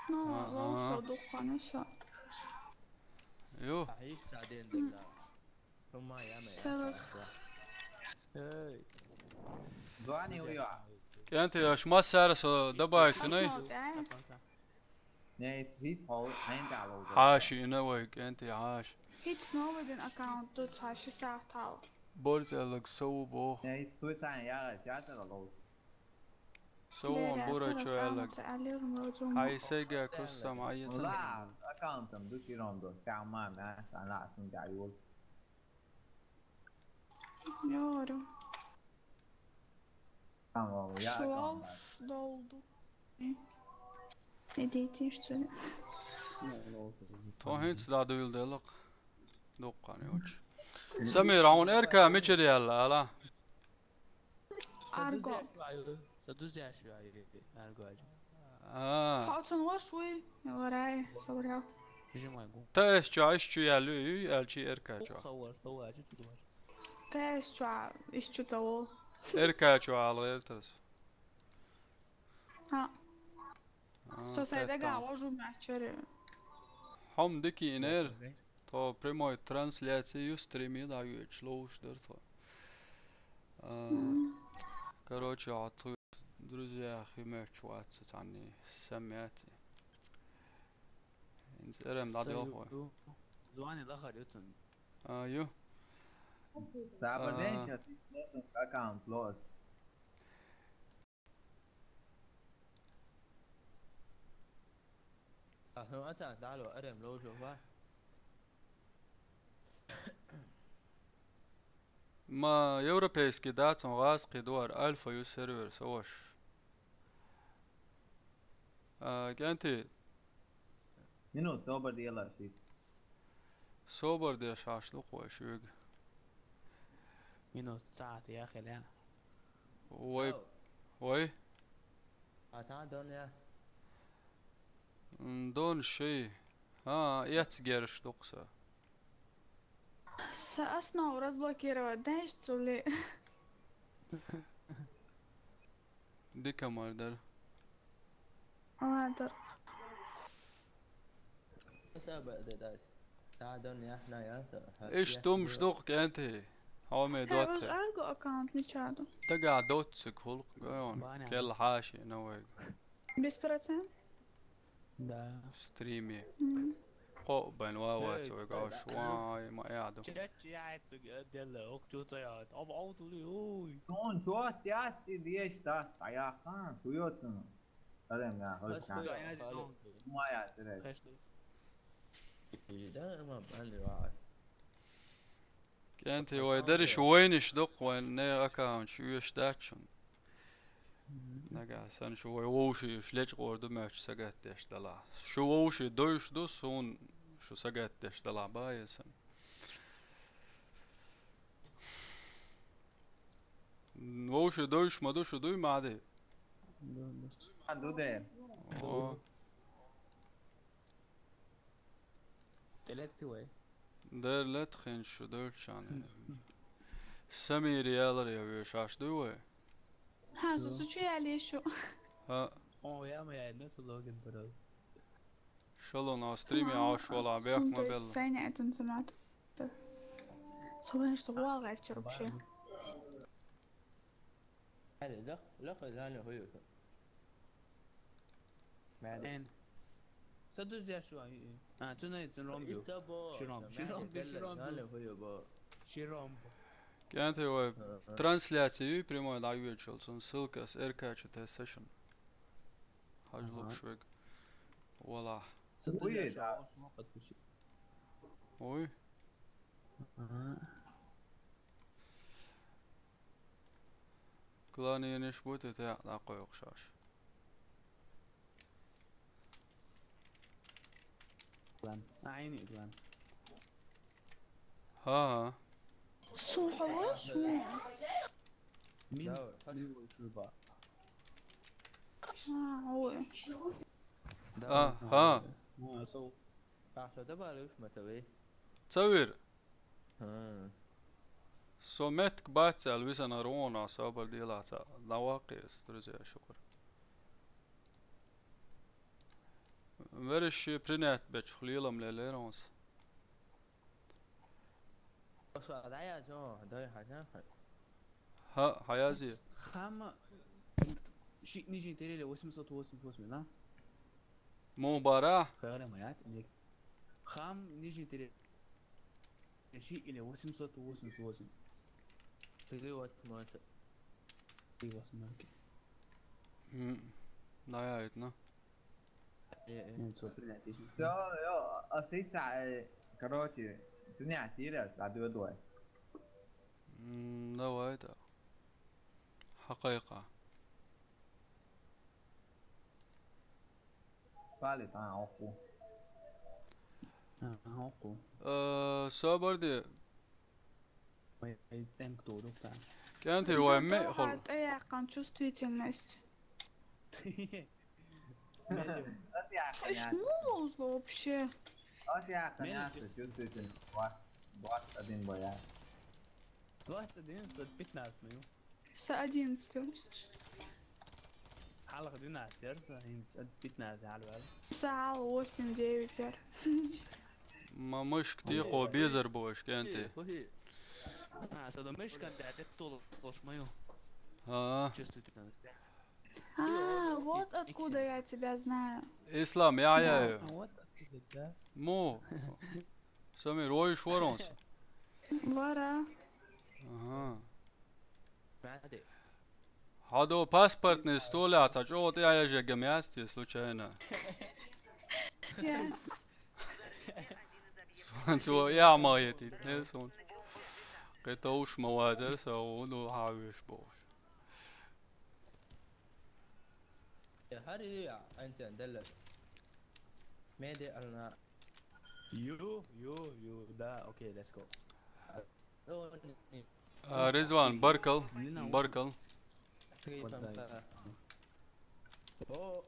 Ну, А, ловш а. Со дуккхана со. Ю. Ай, ша ден М. дела. Хьума я ме Целых. Эй. Дуани уя. КӀентий, аш массара со добавить винай? Не, хит хол, хайн дало. Хьаши ина вай, кӀентий, хьаш. ХӀинца новый дин аккаунт ду, ца ши сагӀат хьалха. Борзелаг сов бох. Не, хит туй тан я, я дало. Сов Дера, Бура цара чо аьллаг. Хьай сайга куссам, хьай яцан. Ла, аккаунтам ду чиром ду, тама ма, сан ла, сун да юл. Йору. Шуал долду. Идите, что ли? То хӀинца да дуйла делакъ. Дуккхана йоч. Самир, хьуна эрка мичир яьлла, ала? Арго. Са дузяш вай, арго аджу. А. Хьо цун вош вуй? Варай, собрал. Жимай гу. Та эс чу, иш чу яьллу, ю, аьлчи эрка чу. Савар, савар, аджу чу дуаш. Та эс чу, иш чу таву. Эрка чу ала эртас. Ха. А, Со сайдага таттан. Ложу мачаре. Хьом дики инер. Окей. То прямой трансляция ю стриме да ю эч лоуш дар то. А, Мгм. Короче, а ту друзья химеч ватса цани самят. Инзерем да Са дёхо. Ю. Звани лахар ютун. А, ю. Сабаден А. Сейчас аккаунт лос. Ахну ата дало арем ло жо ва. Ма европейский да цун газ кхи дуар альфа ю сервер саваш. А, кӀентий. Минут, собар дела ши. Собар деш хьаш ду кхой шуьга. Минут сагӀат яхилен. Вай, Ау. Вай? А та дон я? М, дон ши. А, эц герш дукса. Са основу разблокировать, да, что ли? Дика мар дар. Ладно. Аса ба да да. Та дон я, на я, та. Иш тум шдук кӀентий. Хьо ме Хе, доттхе. Уж арго аккаунт мичаду. Тага доттсик хулк гайон. Баня. Кел хьаши на вай. Без процент? Да. Стриме. Мгм. Кхо бен ва ва Эй, цой гаш да. Вай ма яду. Чач яйцу дела ок чу цая. Об ау тули ой. Тон чо тясти деш та аяхан туйотун. Арем я, Хаш хаш. Туй аязи тон. Ма я тире. Хаш туй. Да, ма бали ва. КӀентий вай дариш вайниш дукх вайн не аккаунт уьш дачун. Нага сан шу вай вовши уьш лечкъор ду мачу сагатдеш дала. Шу вовши дойш ду сун шу сагатдеш дала баесан. Вовши дойш ма ду шу дуй мади. Ду, ду. А, ду де. О. Телет ты вай. Дер лет хин шу дойчан. Самир ялар я веш аш ду вай. Ха, су су чу яли шу. Ха. О, я ма я, не ту логин парал. Шалон а стриме аш вала бяк ма бел. Сайне этен самат. Собран что вал гайчер вообще. Mehdi, lach, lach, zani hoyo. Mehdi. En. Sa düz yaş var. Ha, tüne, tüne rombu. Ita bo. Şirom, şirom, şirom. Zani hoyo bo. Şirom. КӀентий вай трансляци юй прямой дӀайоьдуш йолчун, ссылкас R K Q T session. Хьажа лууш вега. Валахь. Уй, да. Уй. Главное, ениш бу те, те, дӀакхойкхуш аш. Глан. А, ини глан. Ха, ха. Сухо ваш? Мин, мин вышуба. А, ой. А, ха. А, со. Пахлада балуш матавей. Цавир. Со меттиг бац аьлла висанара вон а, собар делаца. ДӀаваккхий ас, друзья, шукур. Вераш принять бечух лелам лелер онс. Ха, хьаязи. Хам ши нижний терели восемьсот восемьдесят восемь, да? Му бара? Хам нижний терели. Ши или восемьсот восемьдесят восемь. Перевод мата. Ты восьмёрки. М, да, я это, ну. Э, э. Ну, всё, принять, ищи. Всё, всё, а ты та, э, короче, принять, или, а, давай, давай. М, давай, да. Хьакхайкха. Палец, а, окху. А, окху. Э, собар де. Ой, ой, цӀенк дуру та. КӀентий вай ме хол. ТӀе яьккхина чувствительность. Ас яьккхина яц. Шнуз вообще. Ас яьккхина яц чувствительность. Двадцать, двадцать один боя. Двадцать один, сто пятнадцать мою. Са одиннадцать. Хьалха двенадцать яр, са хӀинца пятнадцать хьалваьлла. Са хьалха восемь девять яр. Ма мышка тӀе кхо безар бу аша, кӀентий. Хи, хи. А, са до мышка да, это толош мою. А. Чувствительность. А, вот откуда я тебя знаю. Ислам, я, я, я. Да, вот откуда, да. Му. Самир, вай уж варонс. Вара. Ага. Хьадо паспортный столе а цхьа чӀогӀа тӀе а яжега ма яц те случайно? Яц. Цо яма етит, не сон. Кхе товш ма вазар, со вуду хьавеш бохуш. Хьари я, антен, деллер. Меди ална. Ю, ю, ю, да, окей, let's go. А, Ризван, баркал, баркал. О,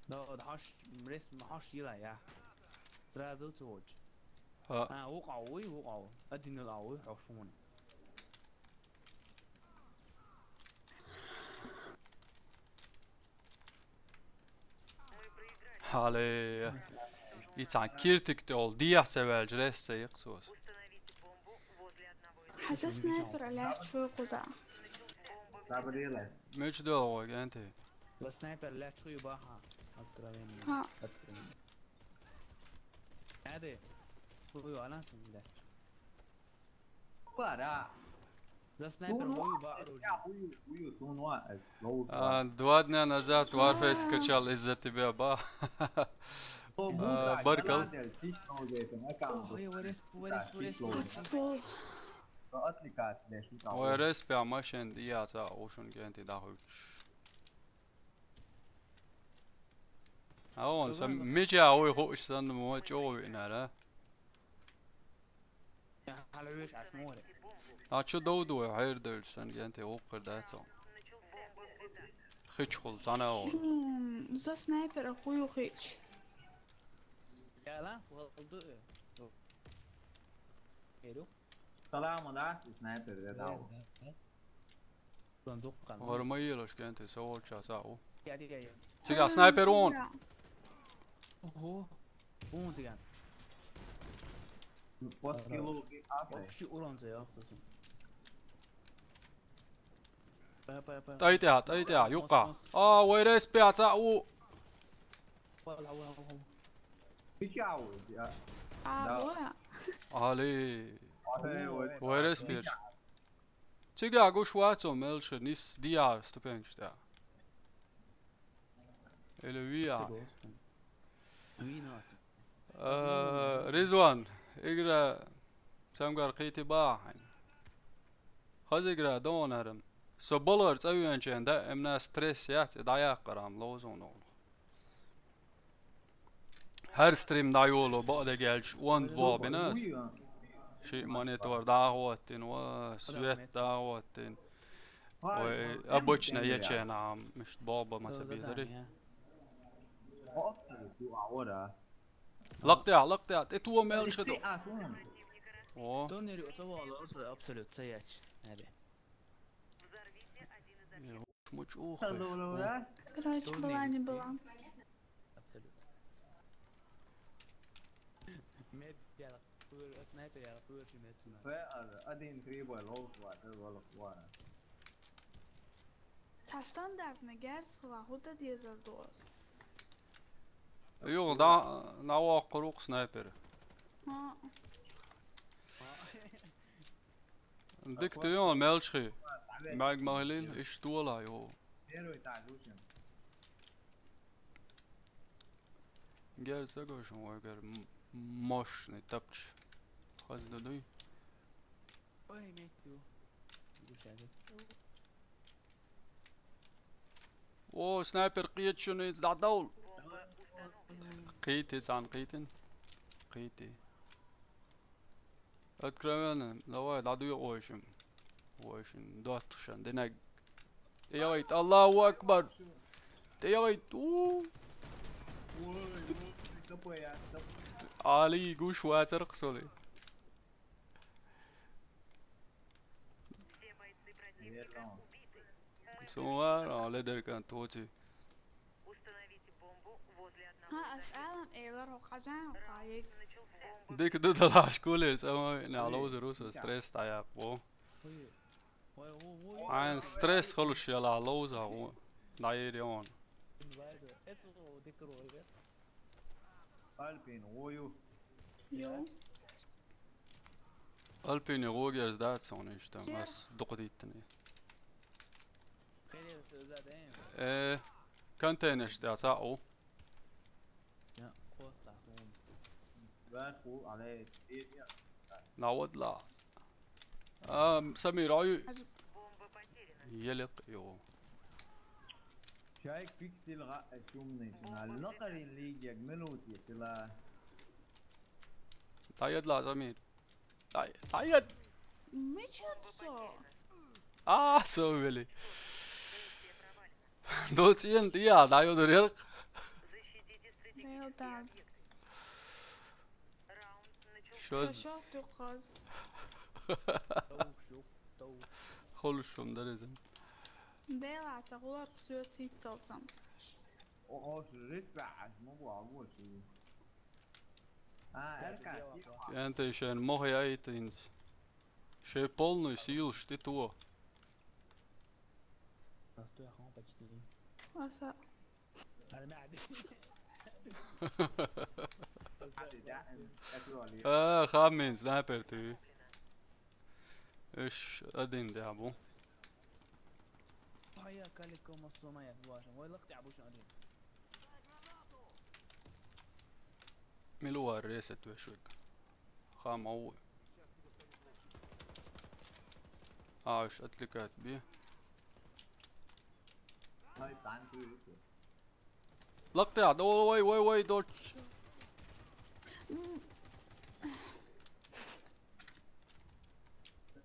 да, да, хаш, рес, хаш йила, я. Сразу цоч. А. А, вукъа уй, вукъа уй. Один ил ауй, хаш фуна. Хьале. И цхьан киртиг тӀе олу дехьа ца ваьлча, рес ца йикх цо ас. Хьан сан снайпер лаьтташ вуй кхуза? Мича доьлху вай, кӀентий? Сан снайпер лаьтташ вуй баха. Откровенно. Ха. Откровенно. Аде. Хуй, ана сан лаьтташ. Пара. За снайпер вуй ба оружие. А, два дня назад Warface скачал из-за тебя, ба. А, баркал. Ох, я вырез, вырез, вырез. Вай рес пя машен дияца, ушун кенти дахуч. Аон, сан мича вуй хууш санна мо чӀогӀа виънара. Хьала веш аш море. А чу довду вай хьер девлча сан генте вукхар дац он. Хич хул, цана он. М, за снайпера хую хич. Яла, валду. Эру. Салам алейкум, снайпер, да, да. Ворма елаш кенте, са волча са у. Я, я, я. Цига снайпер он. Ого. Он циган. Вообще урон за, я, кстати. ТӀайтӀа, тӀайтӀа, юкъа. А, вай респи а цаӀ ву. Ӏа, Да. Боя. Али. Вай респи. Цига гуш вацо мелши нис диар ступенчта. Или виа. Э, Ризван, игра самгар кхийти бахьан. Хаз игра донарам. Со балар цӀавенчен да эмна стресс яц, и дӀаяккхарам ловзун олу. Хьар стрим дӀайоло бакъдегелча онда бобинас. Ши монитор дӀахӀоттина, ва свет дӀахӀоттина. Ой, обычно ечена, мишт боба маца безари. Лакътя, лакътя, тӀе туо мел шеду. О. Турнир оцо вала абсолют ца яч. Аби. Муч ух. Короче, была не была. Абсолют. Мед яра кур, снайпер яра кур ши мед цуна. Фе ар, один три бой лоу ва, да вала ва. Та стандартный герц хла худа дезер доз. Юг, да, на ва курук снайпер. Ха. Дик ты ён мелчхи. Маг махилин, иш туала, йо. Первый так, лучше. Гер сагошин вай гер м-, мощный тапч. Хаз дадуй. Ой, метту. Гушазе. О, снайпер кхетчуница дӀадовла. Кхийти, цхьаьна кхийтина. Кхийти. Откровенно, давай, дӀадуй ойшим. Ойшим, доттагӀашан, динаг. ТӀейагӀийта, Аллаху акбар! ТӀейагӀийта, у! Али, гуш вацар кху соли. Сумар, а, ледер кан тоци. Ха, ас алам эйлар хо хажан хо каек. Дик ду далаш кулер, сама на лозер усо стресс таяк бо. Айн стресс холуш яла лоза гу. Дайрион. Альпин, ой, ю. Ю. Альпин гугерс дац он иштта, мас дукъдиттани. Э, контейнерш да са у. Наводла. А, Самир, ой. Елек, йо. Чайк пиксел га шумный финал. Нокарин лигек минут етила. Тайдла, Самир. Тай, тайд. Мича со? А, со вели. Доцин, я, даю дурерк. Мел так. Шоз. Шо ты каз? Холушум дарезим. Дела, та гулар ксует сит салцам. О, о, жить, а, могу, а, вот, и. А, эрка, Янте шен мохи айтинс. Шей полный сил, что ты то. Простой ахман почти. Аса. А, хамин, снайпер ты. Иш, один дябу. Ай, я калико масома я, боже. Ой, лак дябу шо один. Милуар ресет вешвик. Хам ау. А, иш отвлекает би. Ай, танки. Лакътя, давай, вай, вай, вай, дочь.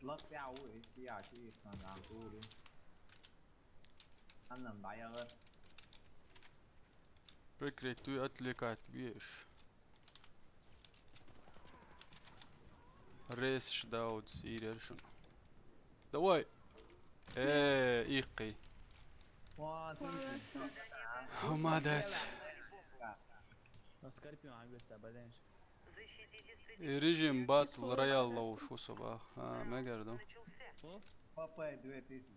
Лакътя, у, я, чи, хан, хан, тури. Аннам, баягы. Прикрыть, ты отвлекать, видишь. Рейс шдаут, сирершун. Давай. Э, икки. Молодец. Скорпион, а, говорится, обозначь. Режим батл роял лоуш у собах. А, мегер, да? Папай две тысячи.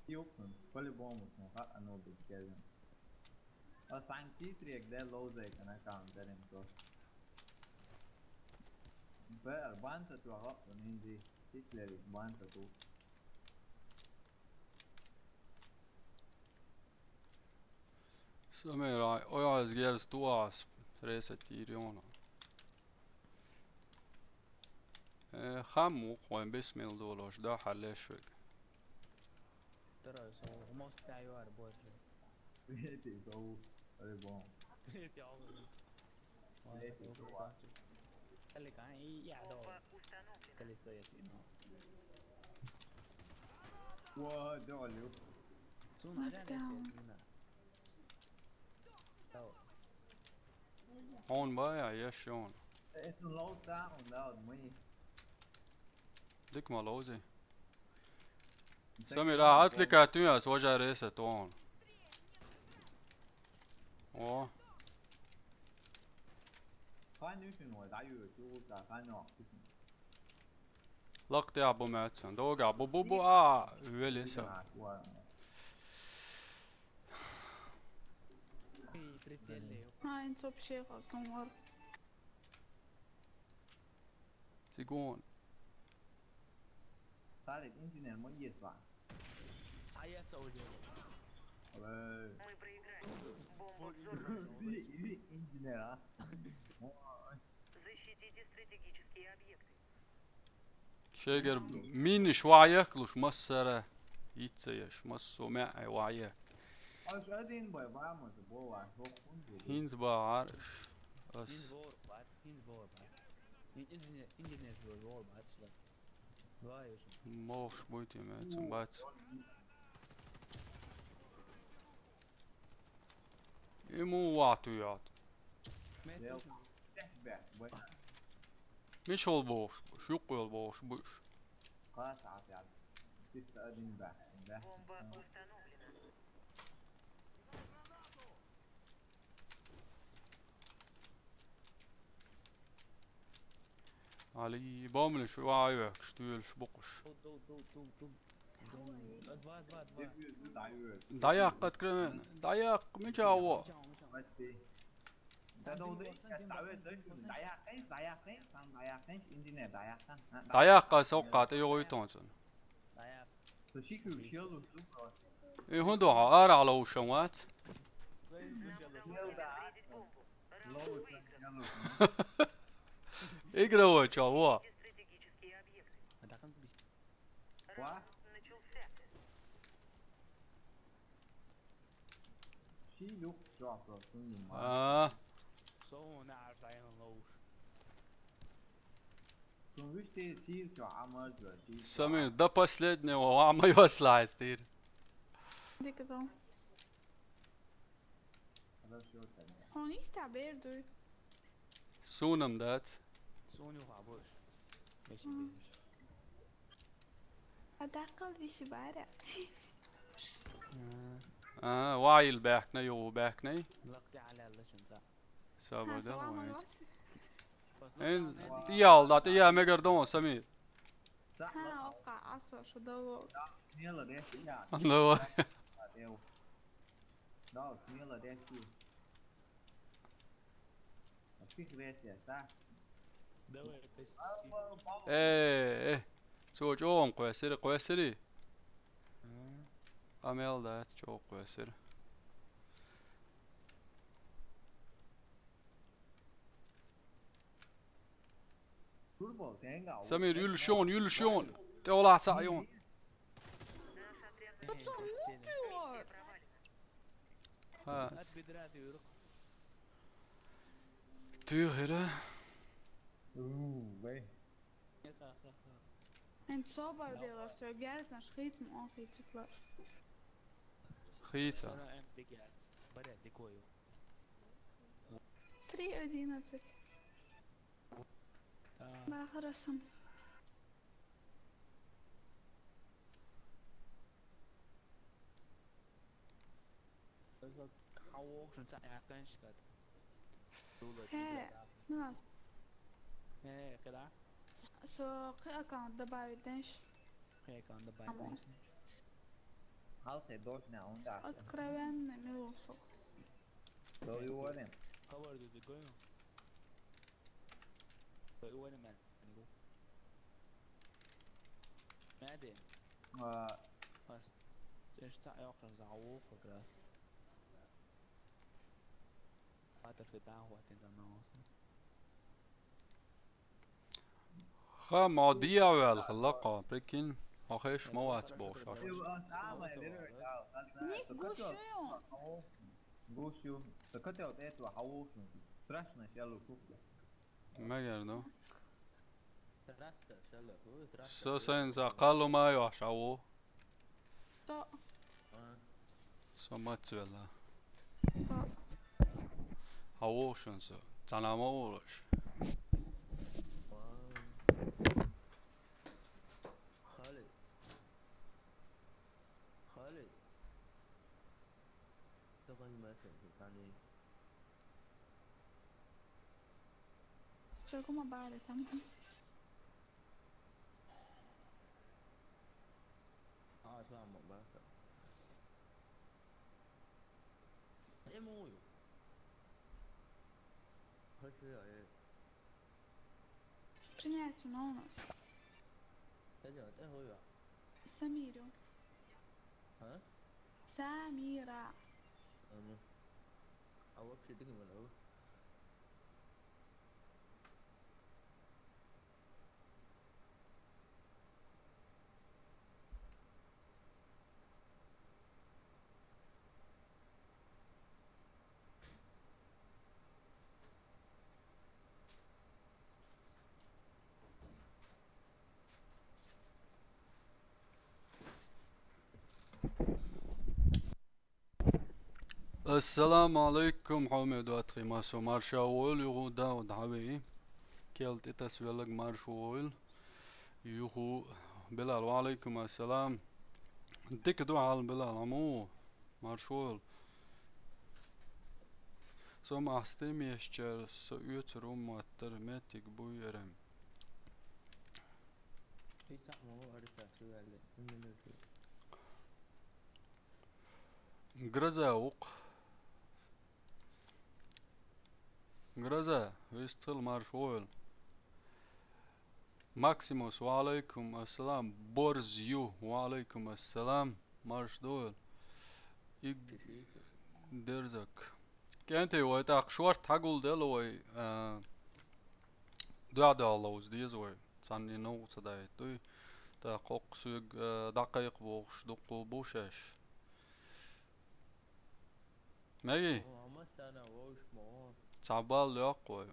Юкъун, по-любому, ну, ха, оно будет, я вижу. А санкцитрик, да, лоузай, она там, дарим то. Бэр, банта ту, ага, он инди, Гитлерик, банта ту. Самирай, ой, аз герз туас, ресетири он. Э, хам мух, вайн бисмил долаш, да, халешвик. Тара, со, умос тайвар, боже. Эти, со, ой, бон. Эти, алло. Эти, со. Калли кан, и, я, да. Колесо я чину. Уа, да, алло. Сун, а, да, да, сун, да. Тау. Он бая, я шон. Это лоу даун, да, вот мы. Дик ма лоузи. Самир, а, атлика тюяс, вожа реса тон. О. Ханюшин, ой, да, ю, ю, да, ханю. Лакъти абу мацан. Дога абу бу бу а велеса. Прицельный. А, ин сообщил, как он вар. Сигон. Тарик, инженер, мо есть ва. А я что уже? Ой. Мы проиграем. Бомба взорвана. Иди, иди, инженер, а. Ой. Защитите стратегические объекты. Шегер миниш ваякълуш массара. Иццаяш, массо мя ваякъ. Аш один бай, ва, ма, бо, ва, хо, хун, бо. Хинз ба арш. Ас. Хинз бор, бат, хинз бор, бат. Ин-, инженер, инженер бор, бор, бат, шла. Ва, ёш. Мохш буйти ме, цум бац. Ему вату ят. Мет. Миш ол болуш, шук ол болуш, буш. Класс, а, пять. Чисто один, да, да. Бомба установлена. Али, бомлиш, вай, вай, штуйлш, букуш. Ду, ду, ду, ду, ду. Два, два, два. Даяк, открывай. Даяк, мичаво. Даяк, даяк, даяк, даяк. Даяк, соккат, ой, ой, тонсон. Даяк. Э, хун духа, ара ала ушан вац. Игра вача, во. А. Самир, до последнего, а моё слайстир. Дикдо. Он иста бердуй. Сунам дац. Суню хабуш. Эши бердуш. А дакъал виши бара. А, вайл бахна, ё бахна. Лакъти ала ала шунца. Сабада. Эн, тиял да, тия мегар дон, Самир. Ха, ока, асо, шо дало. Давай. Давай, тащи. Э, э. Цо чоон къвесири, къвесири. Амел да, чо къвесири. Самир, юлшон, юлшон. Те ола са ён. Ха. Тюхера. Эн собар белар, что герз наш хит мо хититла. Хица. Три одиннадцать. Бахарасам. Хе, ну. Хе, когда? Со, хе, аккаунт добавить, знаешь? Хе, аккаунт добавить, знаешь? Halkı doşna onda. Откровенный милошок. Soyuvarım. Cover dedi, go. Soyuvarım ben. Medi. Aa, Sen şu ta yok, sen sen o kadar. Atar fi daha huwa tin zaman olsun. Ха, ма дӀаяьлча хала кхо, прикинь, хьо хеш ма вац бохуш. Ник гуш ю. Гуш ю. Са кател тӀе тӀа хьавуху. Страшно шел у кухля. Мегар ду. Со сайн са кхалу ма йош хьаву. Со. Со мацвела. Со. Хьаву шун со. Цана ма вулаш. Халид. Халид. Таган ма сэн, тани. Чего ма баре там? А, слава Богу. Эмую. Хочу я, э. Принять у нас. Кстати, вот это хуйня. Самиру. А? Самира. А, ну. А вообще ты не говорил? Ассаламу алейкум, хьоме доттагӀий, массо марша войла, юху Дауд хьавеи. Кел тӀе тасвелларг марша войла. Юху Билал, ва алейкум ассалам. Дика ду хьал, Билал, хьо ма ву? Марша войла. Со мах стримешчара со оьцур ву моттар меттиг буй эрам. Гроза вукх. Гроза, вистхила, марша войла. Максимус, ва алейкум ассалам. Борз ю, ва алейкум ассалам. Марша дойла. И дерзак. КӀентий, вай тӀаккха шорта хьагулделла вай, а, дуьхьа-дуьхьа ловза деза вай. Цхьанне новкъа ца дайта дуй. ТӀаккха хӀокху соьга, а, дӀакхайкха бохуш дуккху бу шаьш. Меги? Цхьа балл йоккху вай.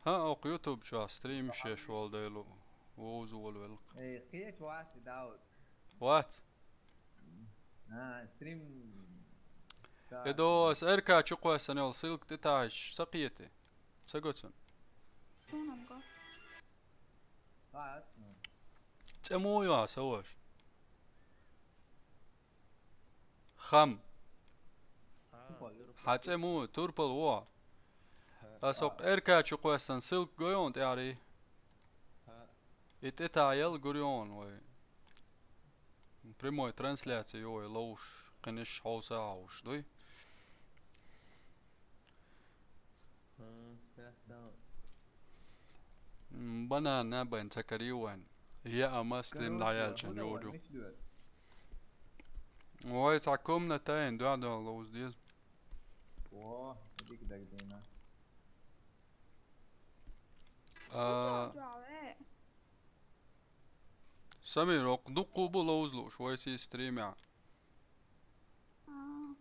ХӀаъ, окху YouTube чохь стримаш еш волу дела, вовза волавелла. Эй, кхеча вац и Дауд. Вац? А, стрим. И до ас РК чукхоьссина йолу ссылка тӀетаьӀча ца кхетий? Ца го цунна? Вац, ну. ЦӀе муха ю аса ваша? Хам. Хьан цӀе муха? Турпал ву. Аса хӀокху РК чукхоьссина ссылка гой хьуна тӀаьхьарий? И тӀетаьӀа яла гур ю хьуна вай. Прямой трансляция ю вай ловзуш, кхиниш хьовса а хьовсуш дуй. М, банан а бен ца карий вайн. Яа, маслин дӀаяьлчун юр ю. Вай цхьа комната ен дуьхьа-дуьхьа ловза деза. О, дика дагадина. А, Самир, окху дуккху бу ловза лууш вай сий стримехь. А.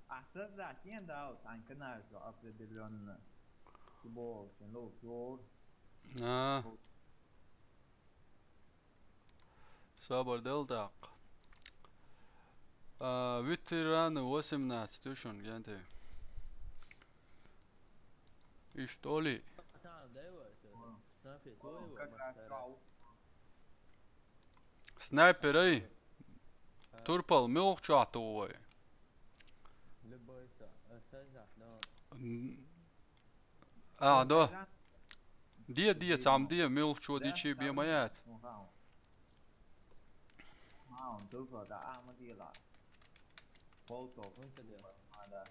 Ахь создать йина да, вот, цхьана канале определённо. Футбол, шен ловза лору. А. Собар дел даккха. А, ветераны восемнадцать ю шуна, ГентӀий. Иштта оли. Снайпер ай? Турпал, муьлха чохь туху вай? М, а, до. Де, де, цхьамма де, муьлхачо дичи бен ма яц. Ам, тупо, да, а, ма дела. Полтос. Вон чё делать? А, да.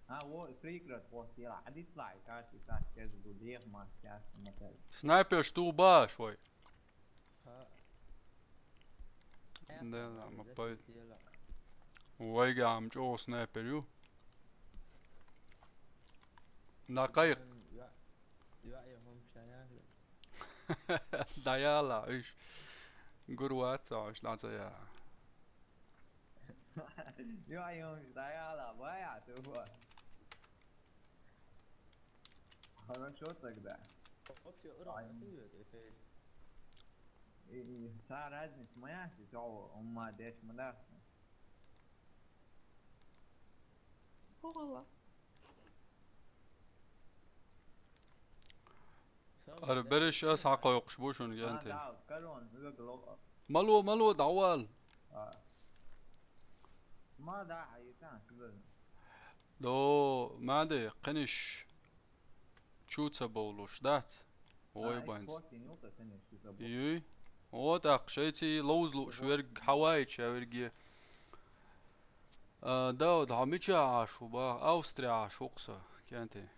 А, во, прикрыт, вот, дела. А дислайк, кажется, сейчас, сейчас буду лег, мать, сейчас, мотель. Снайпер, что убаш, вай? А. Да, да, ма пой. Вайга ам чё снайпер, ю? На кайык. М, я, я, я вам шая. Даяла, уж. Гурваца, уж, нацая. Ё, ё, даяла, бая, ты вот. Хорошо тогда. Вообще, урок. Ай. Какой это эффект? И, и та разница моя, что он ма деш мадахна. Ара береш ас хьакхойкхуш бу шуна генте. Мало, мало, давал. До, маде, кхиниш чу ца бовлуш, дац? Ой, банц. Юй. Вот ах, шайци лоузлуш верг, Хавайча верге. А, Дауд, хьо мича Ӏаш ву баха? Австри Ӏаш ву-кх со, кенти.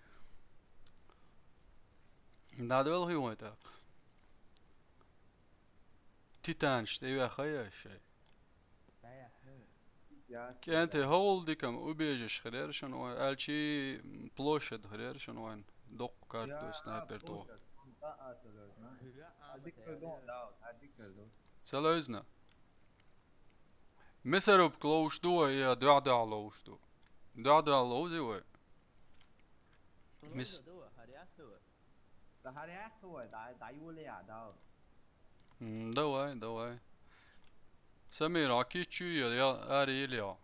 Дадвелхий вай тӀаккха? Титанаш тӀе веха я шай. КӀентий, хӀавал дикам убежище хир яра шуна вайн, аьлчи площадь хир яра шуна вайн, доккха карта ду снайпер тӀо. Ца левзна? Мясорубка ловш ду вай, я дуьхь-дуьхь ловш ду? Дуьхь-дуьхь ловш ду. Дуьхь-дуьхь ловзи вай? Мис- М, давай, давай. Самир, а киччу я, я, ари или я?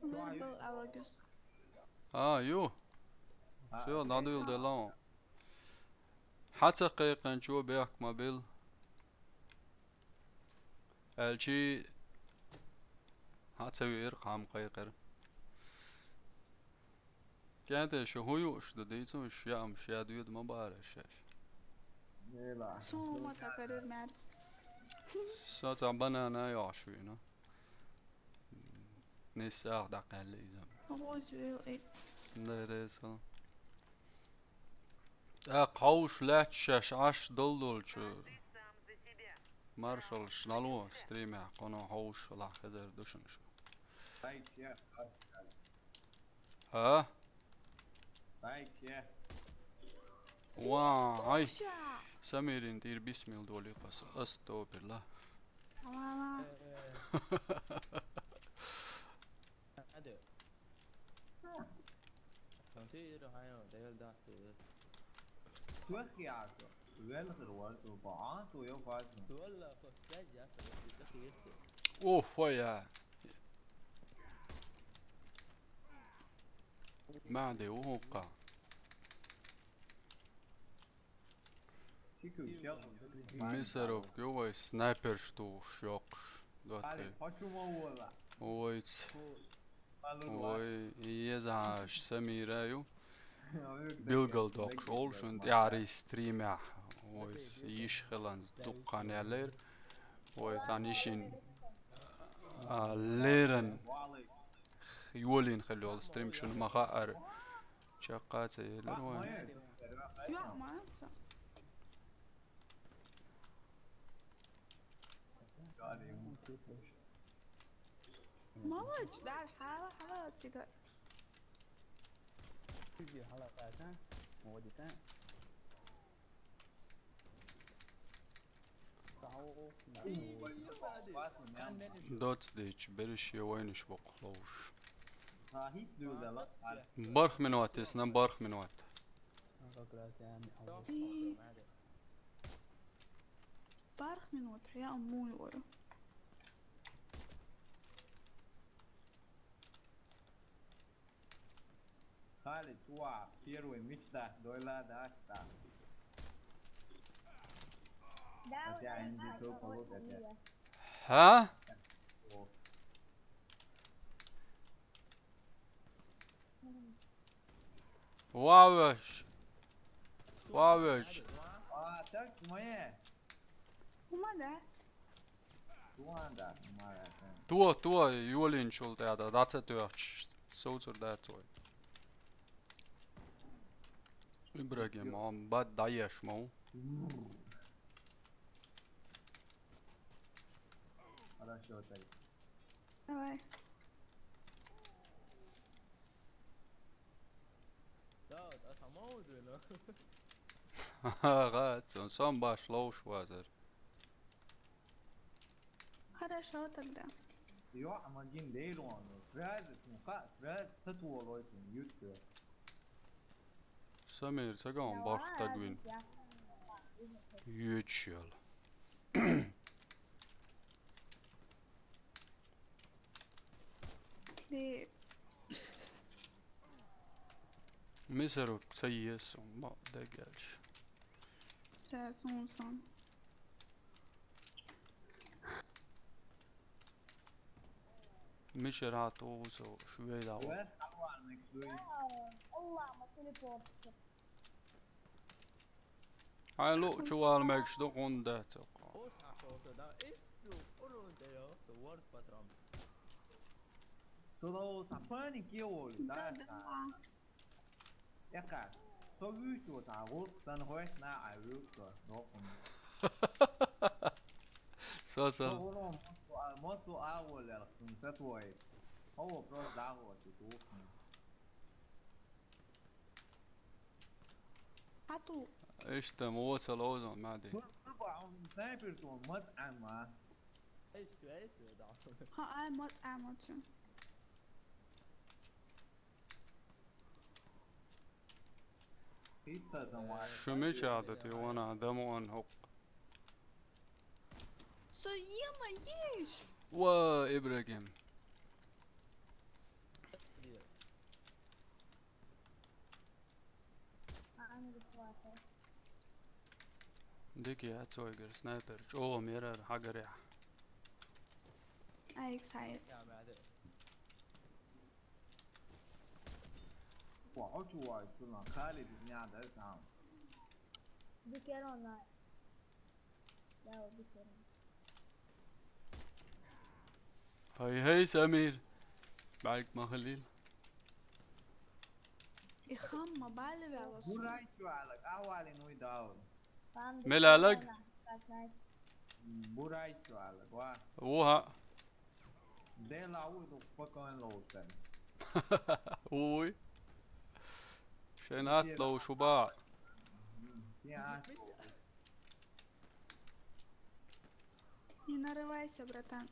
Мир был Алагис. А, ю. Всё, надо вил делаун. Хьаца кхайкханчо бехк ма бил. Аьлчи хьаца веар, кхам кхайкхар. КӀентий, шу хӀун юуш ду дийцу, шу яам шу я доьду ма бара шаьш. Сума ца карир мярц. Со цхьа банана йош вийна. Нисса ах дӀакхаьлли иза. Гъоз вел и. Да, реза. ТӀаккха хьовш лаьтташ шаьш Ӏаш долдолчу маршаллаш дӀало стримехь, кхуно хьовш лахь хезар ду шуна шу. А? Вай, ай. Самирин тӀера бисмилла долий кхо со. Астопирла. Ама. Ада. Тир хаян, дэл дат. Тух ясо. Вел хир вар ту ба, а, ту ё фаз. Туалла фо сяжа, фо сяжа. Оф, я. Ма де ухукка. Мясорубка, ё вай, снайпер штуш йоккхуш. Али, почему вола? Вайц. Вай, езаш Самира ю. Билгал доккхуш олу шуна тӀаьхьарий стримехь. Вай, йиш хилан дуккха яьллера. Вай, сан йишин, а, леран йолийна хила йолу стрим шуна ма хаьара. Чаккха а ца елира вайн. Йоа, ма ца. Молодец, да, хьала, хьала, цига. Доц дийча, берриш я вайнаш боккха ловш. Барх минот, я снам барх минот. Барх минот, я муй вара. Халид, уа, первый мечта, дойла, да, да. Да, хотя они здесь только вот это. Хьа? О. Вавеш. Вавеш. А, так, моя. Хьума дац. Tuo, tuo, juolinčul tētā, dacetujahč, saucur dēcoj. Ibrahim, on bat daiešmau. Хорошо так. Давай. Да, да, самоудрено. Ага, он сам баш лоуш вазар. Хорошо тогда. Йо, амагин дейлуан. Фраз, ну ка, фраз, татуолой, ютка. Самир, саган бахта гвин. Ючел. Клип. Miseru sajies un ma degelš. Сейчас он сам. Miserā tūzu šveidau. Wes, hallo, Alex, du. Allah, ma teleportse. Ai, lu, čuval meks du kunde, tsoka. Tuolla on tapani kioli, da, da. Eka, so vyhtu ta, vuottan hoit na ai vyhtu, dokun. So, so. Mosu, mosu avuolel, kun se tuoi. Ovo pros dago, ti tuukun. Atu. Iste muotsa louzon mädi. Turpa on sniper tuon mat amma. Ei syö, ei syö, da. Ha, ai, mat amma tun. Šumiča da ti vana demo an hok. So jema jiš. Wa Ibrahim. Diki atsoigar sniper. Čuo mirar hagaria. I excited. Wa, očuvaj, tu na Khalid, nja, da je tamo. Bikerona. Ja, bikerona. Hei, hei, Samir. Belki ma Halil. Ikham ma bali ve alas. Buraytu alak, awalin uy daun. Mela alak? Buraytu alak, wa. Oha. De la uy du fucking losen. Uy. Šen atlau šuba. Ja. Не нарывайся, братан.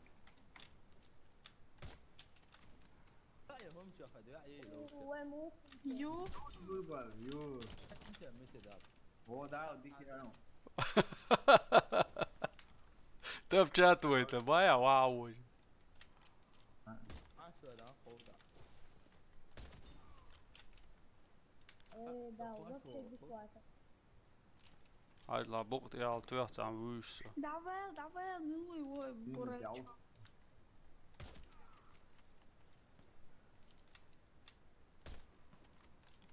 Ё. О, да, дикий район. Ты в чат выйти, бая, вау. Э, да, вообще бесплатно. Aizlā bukti jāl tuohtsām vūšsu. Давай, давай, ну его, бурачу.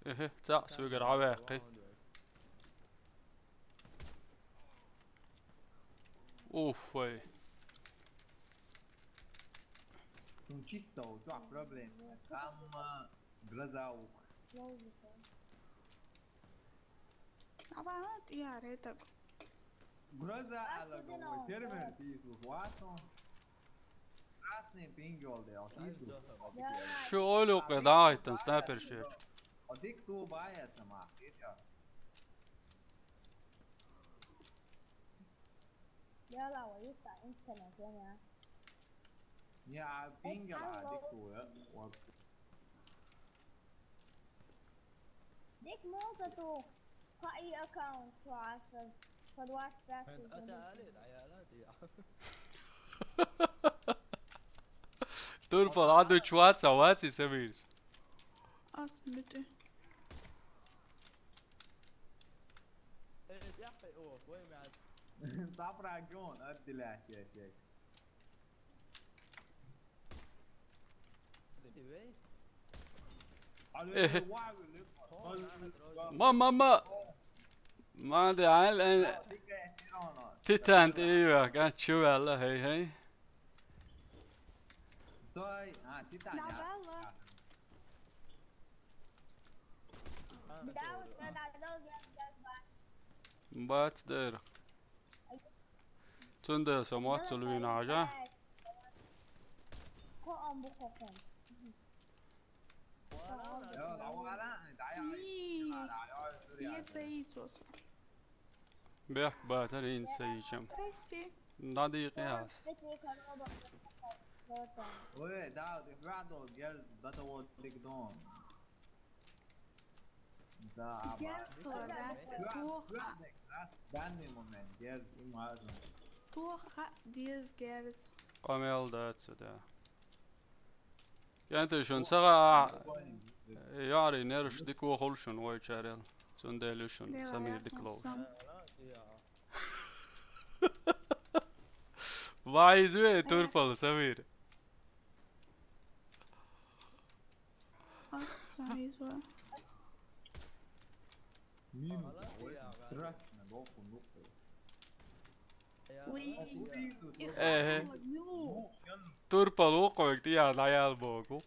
Ehe, tsa, suigar avehki. Uf, vai. Sun čisto, tua problēma. Kam, ā, grazau. Lūdzu. Aba, jā, retak. Groza alago, fermer, pisu, huaso. Krasni pingjol de, o, pisu. Šoilu, ka dāitan, sniper shit. O, dik tu baja sama, ja. Ja, la, o, just internet, ja. Ja, pingjol, dik tu, ja. ديك موتة تو. هاي أكاونت وعسل. فالواتساب. أنت، أنت عليك عيالات يا عم. Turpal, adu čuāca, vāci sevīrs. As, bitte. إيه، يا أخي، أوه، وين معك؟ Saprā gun, atdilēsiet, jēk. Eh. Ma, ma, ma. Ma, de al, eh, titään, ei, ja, kan tjuvella, hei, hei. Stai, ah, ti taglia. Nabella. Dai, aspetta, devo dire, devo fare. Bats der. Цүндэ самуат цулвин ажа. Ko on bu kokon. Ja, la var han. Dai, Ii. ja, ja, Iet seitsos. Бяк базар ин сейчем. Прости. Надо и кяс. Ой, да, det är bra då, gel, det var det då. Da, Gel tuolla. Tuoha. Danny moment, gel, imagine. Tuoha dies gers. Qamel da tsada. Kente shun saga. Yari nerush diko holshun wai charel. Tsundelu shun Samir diklo. Why is it turpal Samir? Sen izle. Minut, oj, strašno, dok on lupo. Ui. Ehe. Turpal uqo ti ya la yal bogu.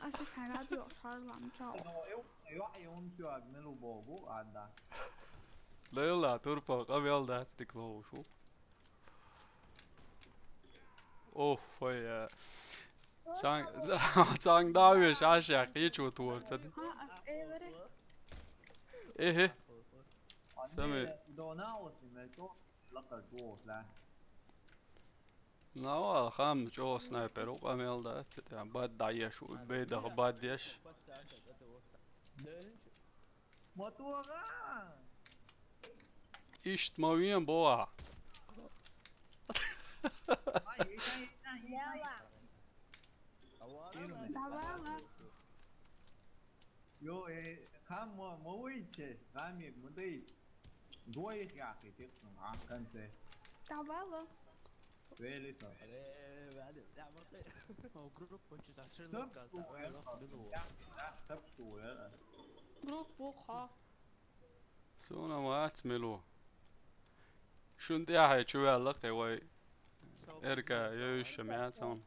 Asi sen radio šarlam čau. No, eu, eu, eu un čuag melu bogu, adda. Leila turpal qamel da tstiklo shu. Oh, foi. Sang, sang davi shashi qichu tuor tsad. Ha, as evere. Ehe. Sami. Donao si me to, laka tuo la. Na wal kham jo sniper u qamel da tsad. Bad dayesh u beda bad yesh. Motora! Isht ma vien boa. Ai, ai, ai, ai. Dela. Davai. Jo, e, kam mo, mo uite, kam e, mo dei. Doi ya ke te sun a kan te. Davai. Veli to. O grupo de Sri Sab Lanka, tu ya, ya, sab tu ya. Grupo ha. Sona mat melu. Shun ti ahe chuel la ke wai. Erka yo shamiat son.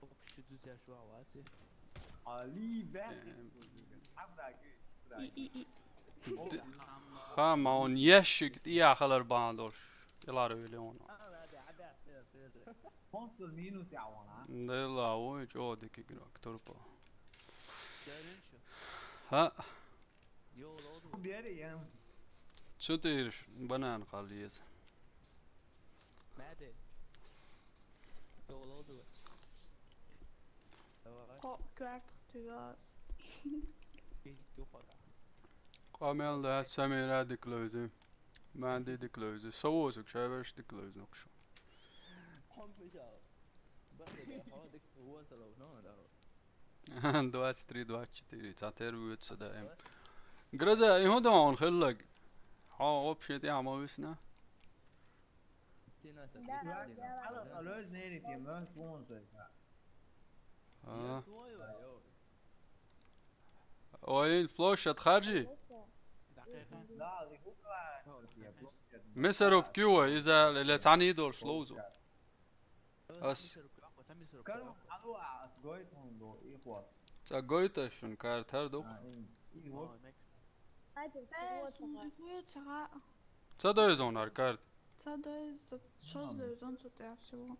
Общий друзья şu an var. Ali be. Abra ki. I, i, i. Kham on yeshik ti ya khalar bandosh. Ilar öyle onu. Konsul minus ya ona. Ndela o jo de ki grak turpa. Görün şu. Ha, Yol oldu. Bir yere yem. chutir banan qaliyes. Made. Yol oldu. Давай. Ko, kvartıq tüyaz. Gittik o kadar. Qamel da Samira diklözi. Mandi diklözi. Sovosuk shavesh diklözi nokşu. Komple ya. Bak ya, hava dik, hava da, no, da. Двадцать три, двадцать четыре. Tater bu etsa da em. Graza, i hoda on khillag. Ha, вообще ti ama visna. Tina ta. Dela, dela. Ala alöz neri ti mö sponsor. Ha. Твой, ой. Oyin floshat kharji. Daqiqa. Da, li hukla. Mesarop kiwa iza le tsani dol slozo. As. Kalu alu as goit hondo ikhwa. Tsa goita shun kar tar dok. In, in work. Bes, un kujo caga. Tsa do izon ar kart. Ca do je, šos do je, on su te aševo.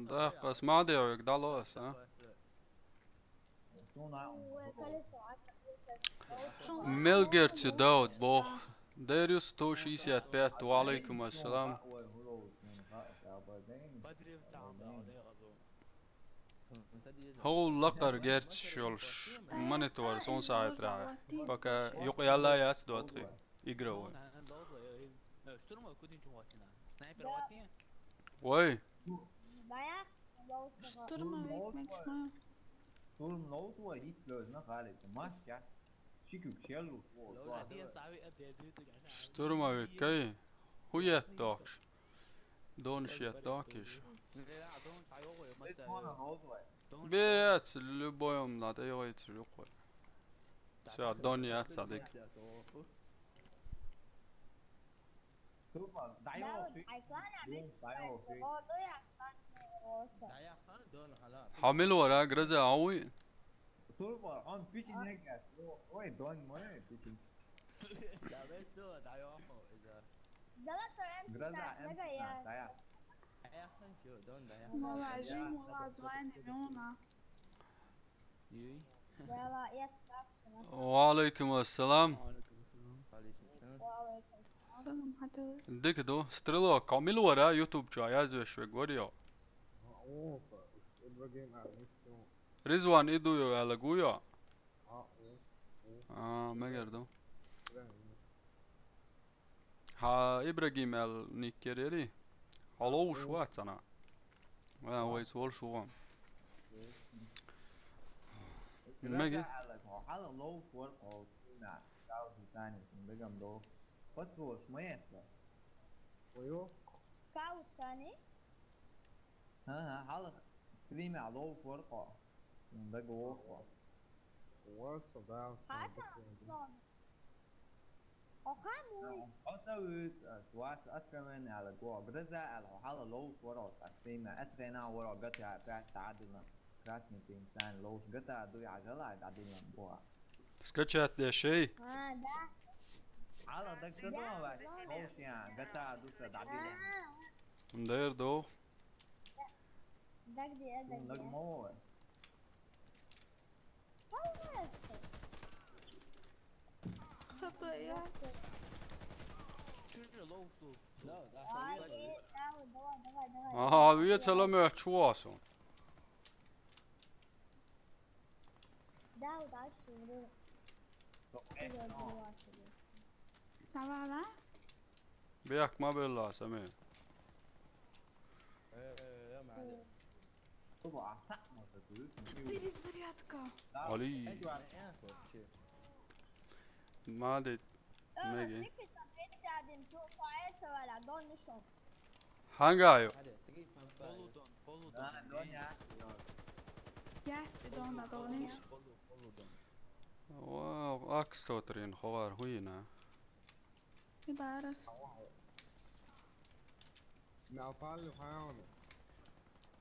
Da, qas made ovek dalos, a? Sona. Ue, kale so, a? Melgerci Daud, boh. Darius сто шестьдесят пять, وعليكم السلام. Badri tamam da, oraya kaldı. Hol laqar gerci şolş. Mane tuvar son saat ra. Пока yok yalla yas dotri. Igra ой. Ona, ona, dobro, evo, evo. Evo, šturmo, kudin ću vatina. Snajper vatina. Ой, Baja? Šturma veik mekšna. Turm no tu a hit löz na kale. Maska. Şikük şellu. Lo, na, ti savi, a, de, de, de, šturma veik kaj. Hujet dokš. Don šet dokiš. Ne, da, don, sa, jo, jo, Let's masa, go on jo. Old Way. Don, Bejec, любой надо, joj, ljuko. Sa don ja sadik. Turma, daj Da, ofi. aj kana Daj ofi. Vodo ja. Хьо мила вара, Гроза, а вуй? Турбо, он пичи негас. Ой, дон мой пичи. Да, весь то, да, ёхо, иза. Гроза, М пятнадцать, да, я. Аяхын чё, дон, да, я. Мола, жи, мола, звони, мёна. Юй. Ва алейкум ассалам. Салам, хату. Дика ду, Стрелок, хьо мила вара, YouTube чу язвеш вег варио? Ризван идуйо аьлла гуйо? А, мегар ду. Хьа Ибрагим аьлла ник яр яри? Хьо ловш вац ана? А, вайца волш ву. Меги? Хьала ловш вар кхо сина. Каут тани, син дагам до. Патвош, маэста. Ойо? Каут тани? Ха, ха, хьала стримя ловш вар кхо. Син дага вохо. What's about? Хата, сон. Оха муй. Ота вид, а, свас откровенно аьлла, го, Гроза аьлла, хьала ловш варо, так, стримя, откровенно варо, гата, пять, та, дина, красный пинсан, ловш, гата, дуй, а, гала, да, дина, го. Скачать дешей? А, да. Хьала, так, да, что думала, да, ловш, я, гата, дуса, да, дина. Да. Дер до. Да где, да где? Нагмовая. Хапая. Чё же лоу, что? Да, да, давай, давай, давай, давай. Ага, вие целоме чуасу. Да, удачи, блин. Давай, да? Бяк ма белла, Самир. Э, э, э, ма. Перезарядка. Али. Мадет. Меги. Хангаю? Яц и дон да дониш. Вау, акс тотрин ховар хуина. Ibaras. Now probably found it.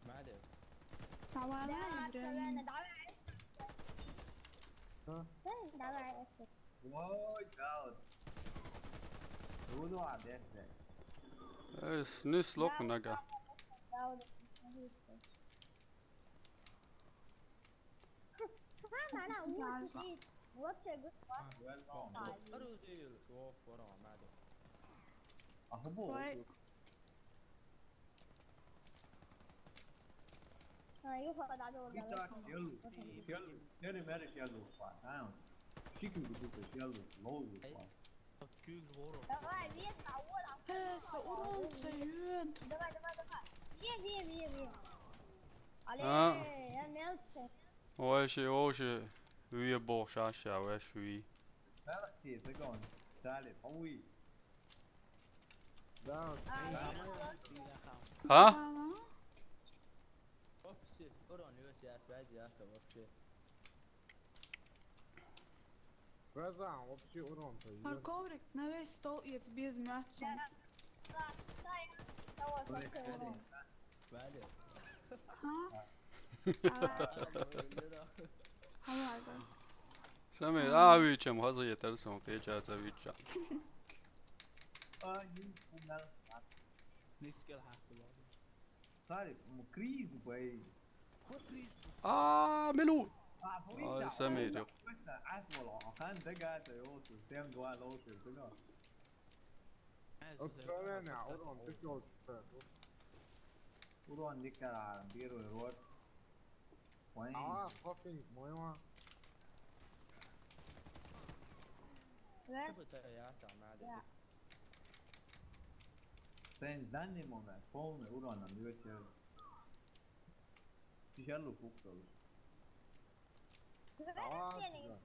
Mad. Давай, Андрей. Ха? Давай. Ой, да. Буду обед. Эс, не слок нога. Вообще, good. Welcome. Ой. А, юха, да, да, да. Tell, tell, tell him that if y'all look fine. She can do this if y'all look low, look fine. Давай, вес, а вот, а, э, со урон, со юн. Давай, давай, давай. Ве, ве, ве, ве. Але, а, я мелче. Ой, ще, ой, ще. Ве бо, ша, ша, ве, шви. Мелче, ты гон. Далее, по уи. Да. А, да. А? Вообще, урон, вообще. Братан, вообще урон-то. Ар коврик на весь стол и без мяса. Ха? А? Ха ладно. Самир, а, вичам, хаза етер сон, кеча ца вича. Нискел хакула. Сари, м, криз бай. А, милу. Ай, Самир, ёп. Откровенно, урон, ты чё, чё, чё? Урон дикара, первый рот. Понял? А, fucking, мой ма. Сен данный момент полный урон нам дает. Тишерлу куктал. Давай, давай.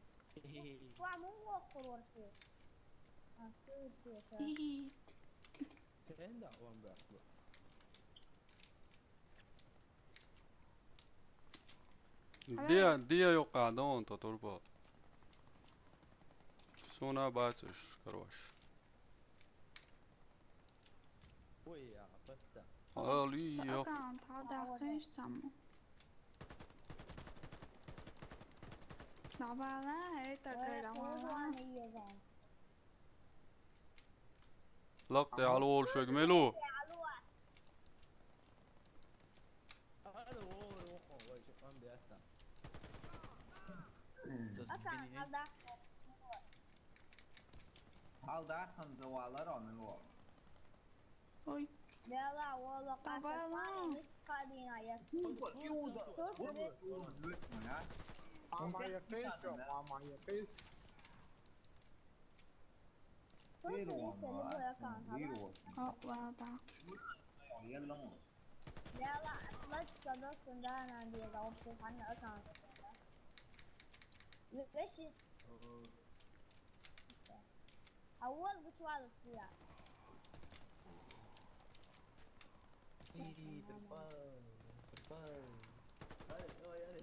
Ва, мун лохурорти. А, ты, ты, это. Сен да он бахлы. Диа, диа юкъа дон то турбо. Суна бачыш, короче. Ой, я, просто. Али, Шо ёп. Аккаунт хьалдаккхийша цхьаммо. Давай, ла, это, Ой, давай, ла. Ладно, езон. Лакъ тӀе Ага. хьалволуш верг мила ву? Аккаунт хьалдаккха. Хьалдаккха ца валаро мила ву? Ой. Бела, вала, Давай, ла. Мама, я кыш, мама, я кыш. Слушай, Вирус, если любой аккаунт, Вирус. О, ладно. Бела, лайк, подписаться, да, надо, я должен, аккаунт. Вещи. А вот буквально сюда. Эй, тырпай, тырпай. Ай, ой, ай.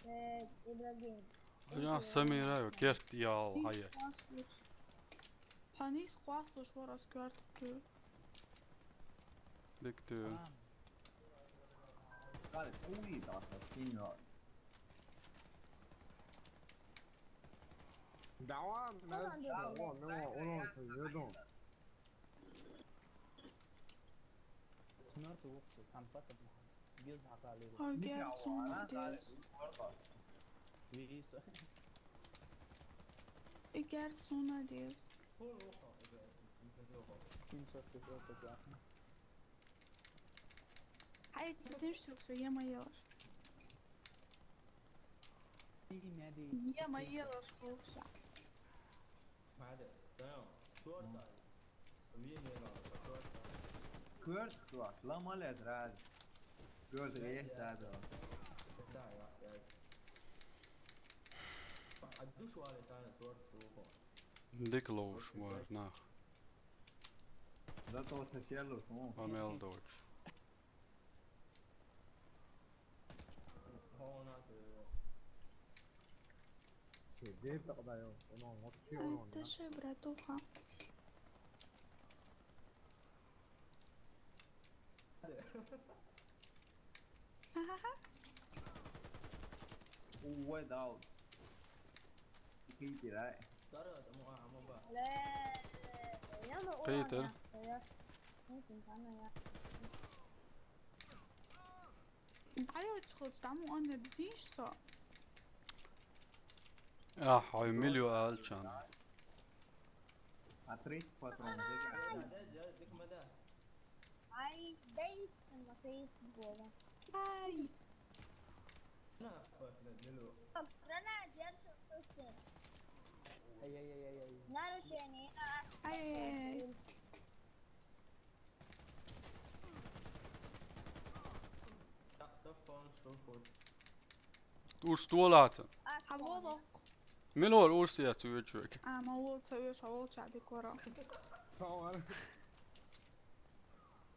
Э, Ибрагим. Хьуна Самира ю, керт ял, хьая. Хьанис кхоссалуш вара ас коьртах кхы. Дика ту. Давай, давай, давай, давай, давай. Снарт воксу, цампата. Гез хьакхалийра. Ой, герз суна деза. Виса. И герз суна деза. Семьсот пятьсот. Хьай, цитин штук су, е-ма елаш. Е-ма елаш, вовша. Коьртах, ла ма ле драза. Коьртах гӀерташ да. Дика ловш вара нах. Зато со серлус, ну. Амел дочь. Че, дер такъда йо, оно вообще оно. Ты же, братуха. Ха-ха-ха. Увай, дау. Кхийтира. Кхийтира. ДӀайолчхуц, таму анна дизиш со. Ахь, хьой милю алчан. А тридцать патрон. Ай, дай, смотри, года. Ай. Гранат, держи, слушай. Ай-яй-яй-яй. Нарушение. Ай-яй-яй. Урс туалата. Хьаволу. Мила вара урс яц вуьйцург? А, ма вулца вуьйш, хьаволча дикора. Савар.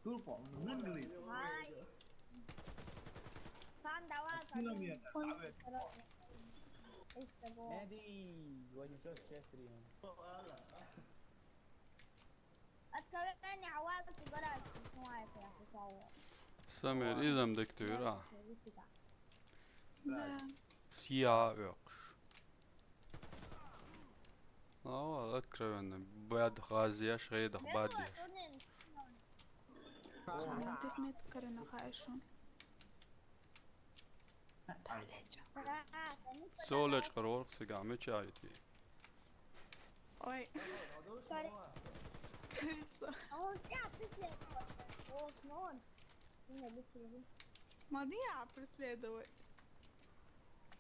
Тупо, мынгли. Ай. Сан давай, километр. Ой. Эсте го. Нади, ванюшос честри. Откровение, а вот ты говоришь, что это, я писал. Самир, изам дик туьра. Да. Сиях оькхуш. Ава, откровенно. Бад хазъеш, гӀедах бад еш. Ага, интернет карина хайшун. Солечка рорк сега меча ити. Ой. Сори. Конечно. А он тебя преследовал. Вот, но он меня быстрее. Могли я преследовать?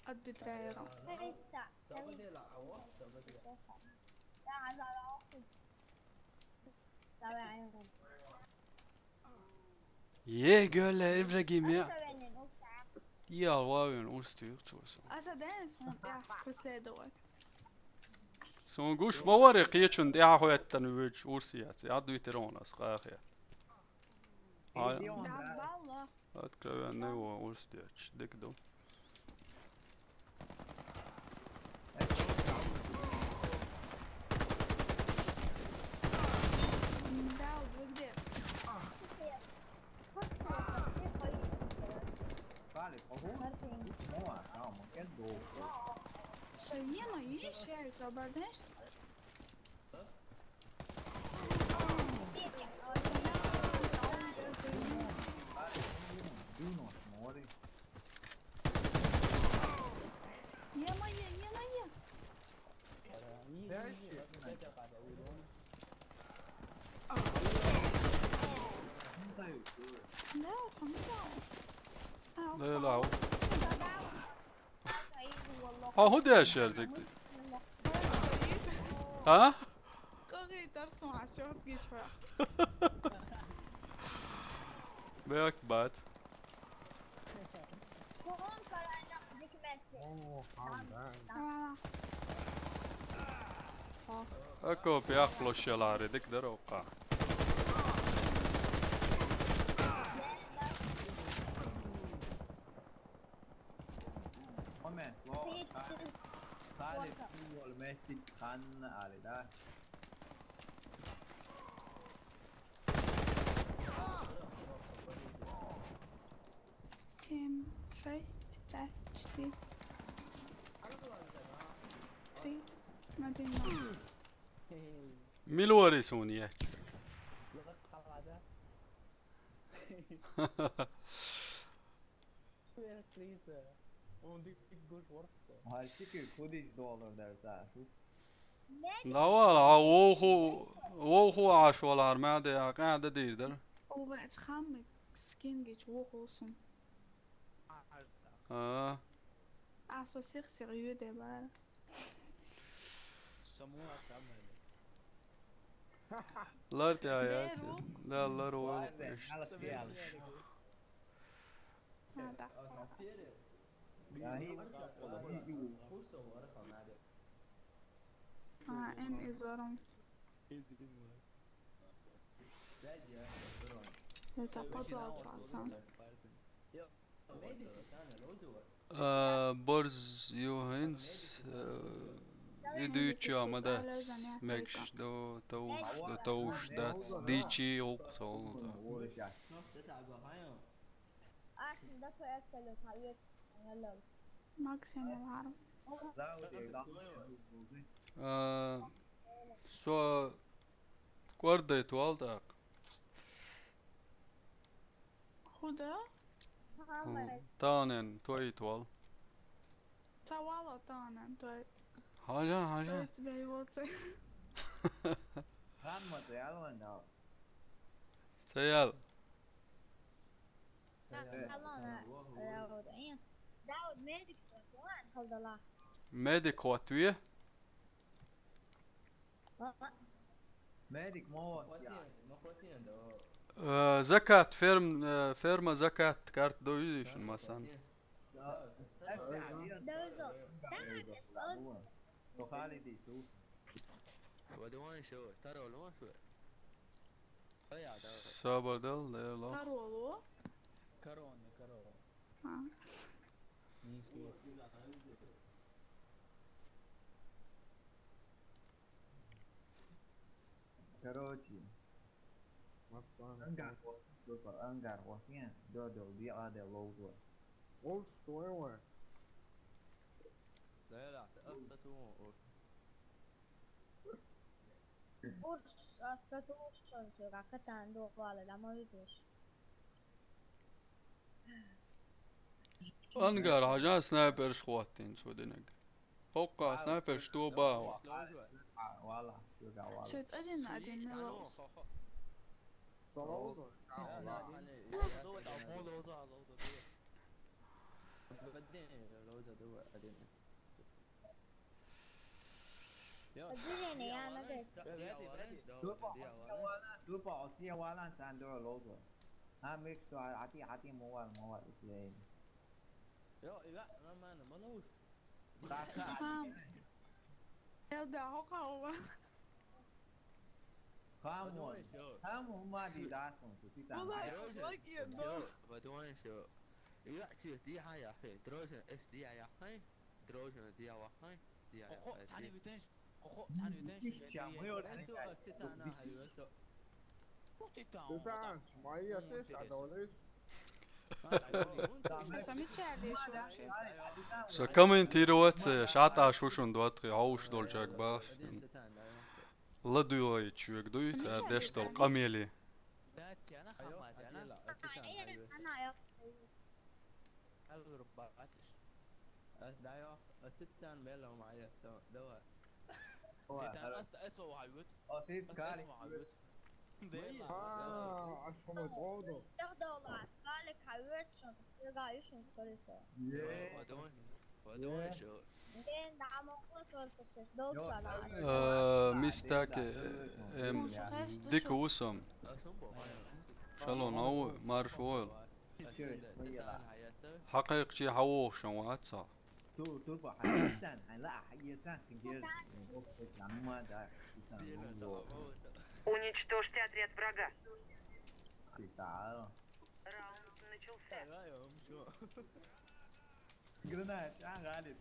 От Битраера. Эй, да, да, да. Да, да, да. Давай, Айрон. Е, гёллер, Ибрагим, я. Откровение, ну, так. Я вавин устюр чувствую. А за дэнс он, я, преследовать. Сон гуш ма варе кхечун тӀаьхьа хӀоьттан вуьйцу урсияц. Я дуй тера вон ас къахе. Ай. Да, балла. Откровенный во, урс дечу. Дика ду. Seviye mi? İyi şey, sabah. Yema ye, yema ye. Ne, tamam. لا، لا. ها، هو دي أشياء زي كده. ها؟ Qırx yeddi son aşağı geçmə. Bəyək bat. Son karanlıq hikməti. Oh, Tamam. Eko bəyək loşyaları dik der oqa. Moment, lo. Khalid, Khalid, Messi, Khan, Ali da. Семь, шесть, пять, четыре, три, один, ноль. Milori suniye. Please, uh, on the good work, sir. Halbuki Kudüs de olur derse. Davay, ha, oxu, oxu aşolar mədə ya, qədə deyirdir. O və çıxanmı skin geç ox olsun. Ha. Aso six sérieux de var. Samuel Samuel. Lar te ayat. Da lar o. Ha, da. Ha, em izvarom. Ne zapotla časa. Borz Johans, idüçü amadat, mekş do tauş, do tauş dat, diçi oq tauş. Aslında koyak selo kayıt. Hello. Maksimum var. So, guarda tu aldak. Huda? Tānen, to itual. Tawala tānen, to. Haja, haja. It's very well said. Hamma te alwan da. Sejal. Alana. Daud, medik, halda la. Medik hotuje. Medik mo. Zakat, ferm, ferma zakat kart do vidiš masan. Dozo. Tamam. To Halidi tu. Vadovanje se ovo, staro ovo što je? Pa ja, da. Sabadel, da je lo. Karolu. Karone, karone. Ha. Niski. Короче. Maslan. Angar wasin, angar wasin. Do do bi ade logo. Ol stoy var. Da je da, asta tu. Urs, asta tu ušon tu rakatan do vale da mo vidiš. Angar, hajan sniper squatin so dinek. Hoqqa sniper sto ba. Wala, yoga wala. Šet adin adin milo. Solo uzor. Loza, loza, loza. Loza, loza. Adin ya na de. Dupa, otiya wala, dupa, otiya wala, sandro logo. Ha, mix to ati, ati, mobile, mobile, otiya. Yo, iba, man, man, malo. Kaka, Ha. El da hoqqa ova. Come on. Come on, ma di da con tutti tanti. Wala, lak ya do. Vadovanje se ovo. Iba, si ti ha ya, he, drožen, es di ya, he. Drožen, di ya, he. Di ya, Koko, tani vitenš. Koko, tani vitenš. Čemu je Eto, a ti ta na, hajo, eto. Tutan, šmaja se, sad ovdje. Со комментировать, шаташ шун дотхи, хьовш долчаг баш. Ладуйчуг дуй, цар деш дол къамели. Aa, ashuma tsodo. Э, мистаки, эм, дика вусам. Шалон ау, марш войл. Хьакхайкхчи хьавохшан ваца. Ту, ту ба хасан, айла, хасан, тигер. Ох, ма да. Уничтожьте отряд врага. Раунд начался. Гранат, а, галит.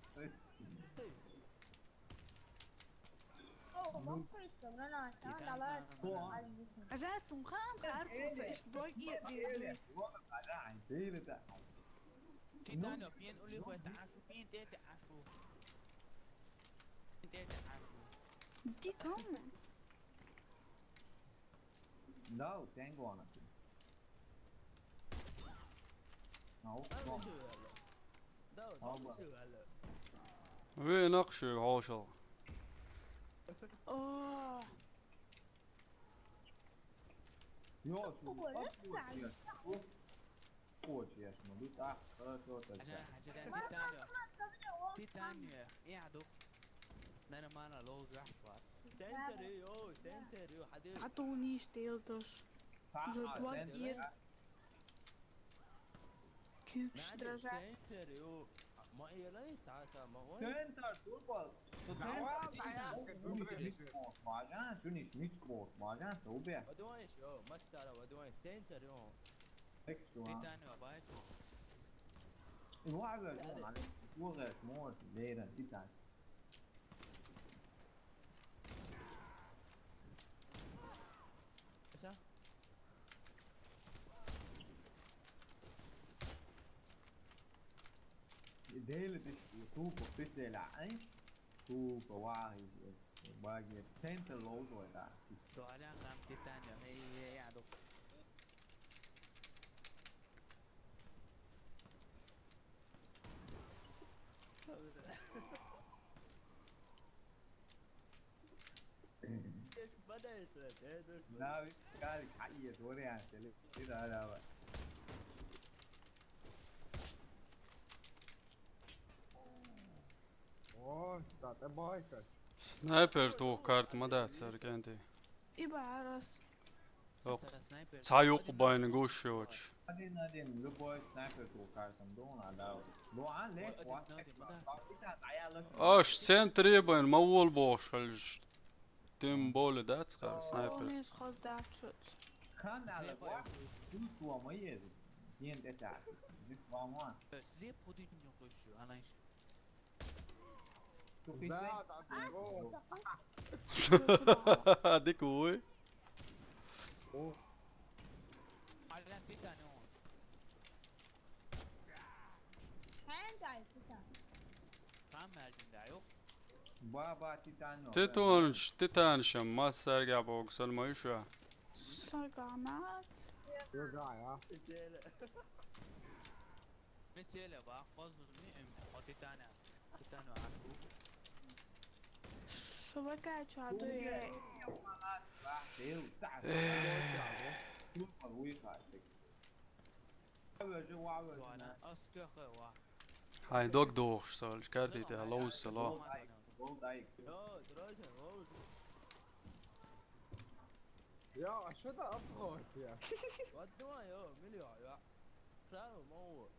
Жас тунхан харцуса иш дог и. Титанио, пин ули хуэта ашу, пин тете ашу. Пин тете ашу. Ди кому? Да, у Тенго она. Ау, ау, ба. Ве нахши хошал. О. Ё, шу. Хочешь, ну, ты так, хорошо, так. Титанио. Титанио. Я дух. Нормально, лоу, захват. Центр, ё, центр, ё, хадир. Хатуни штелдош. Уже два гир. Кюкш дрожа. Центр, ё. Ма елай, та, та, ма ой. Центр, турбо. Давай, давай, давай. Мич кот, мажан, шуниш мич кот, мажан, тобе. Вадуайш, ё, мастара, вадуайш, центр, ё. Титанио, бай. Вай, вай, вай, вай, вай, вай, Титанио. Dele, tu, por tu te la, hein? Tu, por va, va, center low, rồi là. Đó là làm Titanium hay, hay à, đâu. Não, cara, caía, tô olhando, ele, ele, ele, ele. О, тата байкаш. Снайпер тух карт ма дац, Аркентий. И барас. Ок. Цара снайпер. Ца юкъу байна гуш йоч. Один, один, любой снайпер тух картам дона, да. Ну, а, лек, ва. Аш центре байна, ма вол бош, алиш. Тем более, да, цхар снайпер. О, не схоз дачут. Канал, ва. Тут ва, ма ез. Ен дета. Дит ва, ма. Слеп худин не хочешь, а знаешь. Да, да, да. Дикуй. О. Alen Titanium. Хэнтэй Титанио. Там мэлдин да, ёо. Баба Титанио. Титанио, Титанио, массарга боксан ма иша. Сагамат. Сагая. Мицеле ва, хозуни эм, о Титанио. Титанио аку. Шувака чаду е. Хай дог дохш, солж картите, лоуз сало. Я, а что это обносит? Ладно, ё, миллион, я. Правильно, мало.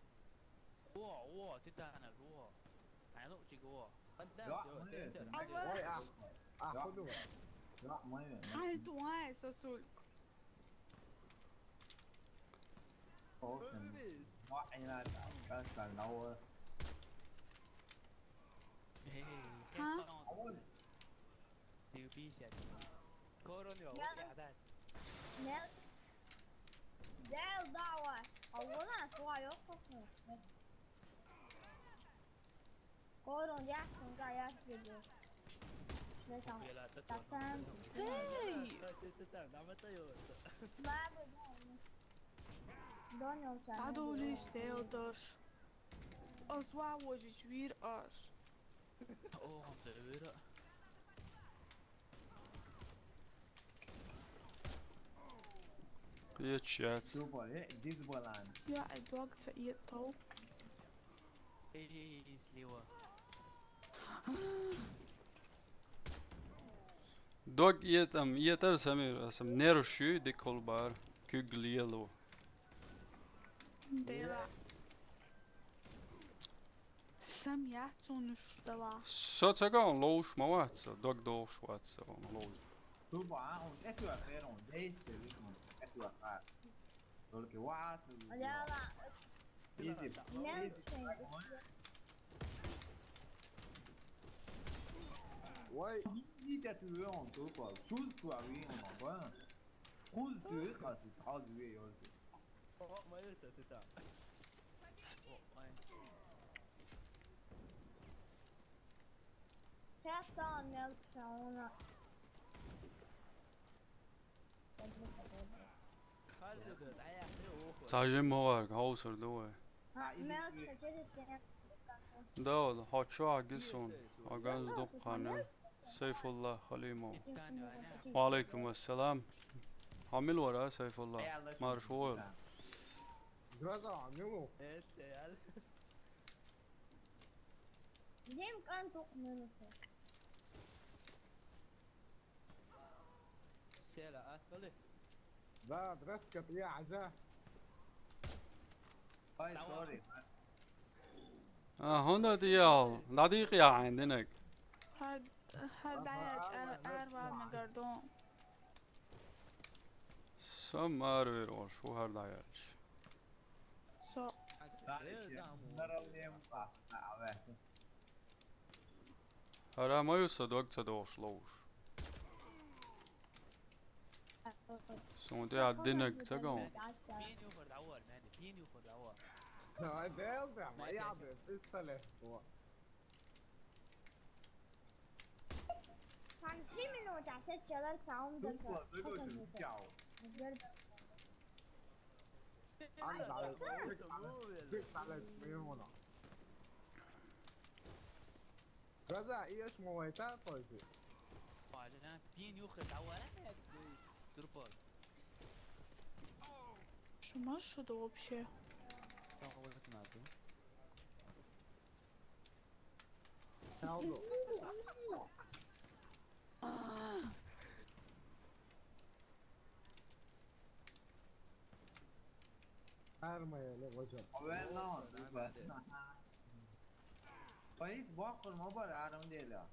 О, о, ты танер, о. А ну, чего? Ой, а, а, худу. Ай, туай, сосуль. Эй, ха? Ты писать. Корон, ё, я, вот я, да. Нет. Дел дава. Awwala, so I also. Go on, yeah, yeah, yeah. Let's go. Hey! Daniel, Daniel, Daniel. As well was it weird us. Oh, I'm the weird. Yet shot. Super, eh? This one. Yeah, I blocked it, though. Hey, hey, hey, hey, slava. Dog iet, am, iet ar Samir, esam neruši, dik kolbar, kugli yellow. Dēlā. Sam jātsun uštalā. Satsakā un lūš ma vāca, dog dūš vāca un lūš. Tu bā, un es jau pēr un deisi, un es jau pēr. Только vāca. Dēlā. Easy. Neruši. Why? Easy that we want to call. Choose to a win, on va. Choose to it, as it has we also. Oh, ma ete, c'est ça. Oh, ouais. Fast on, Meltdown. Цаашаа ма варг, ховсар ду вай. Мелкий, да, хочо агисон, аган здук хана. Сайфулла Халимов. Ва алейкум ассалам. Хамил вара, Сайфулла. Марш вол. Гроза, Хамилу. Дим кан тук минуты. Села, атали. Да, драска, я аза. Ой, sorry. А, хонда диял. Лади я андинек. Хар, хар даяч, ар, ар вар магардон. Сам ар вер ол, шу хар даяч. Со. Наралем. А, а, Хара ма ю са дог ца дохуш ловуш. СунтӀе а динаг ца гон. Давай, бел, бел, ма я бел, пистолет. Хан ши минута се челер саунд да. Чао. Ай, да, да, да, да, да. Газа, еш мовайта, пойди. Пойди, да, пин юхы, да, вара, да, турпор. Шума шуду вообще. Сам кого-то надо. Салду. Armaya ne hocam? Haberin olsun. Bayık bak kurma var, arım değil ya.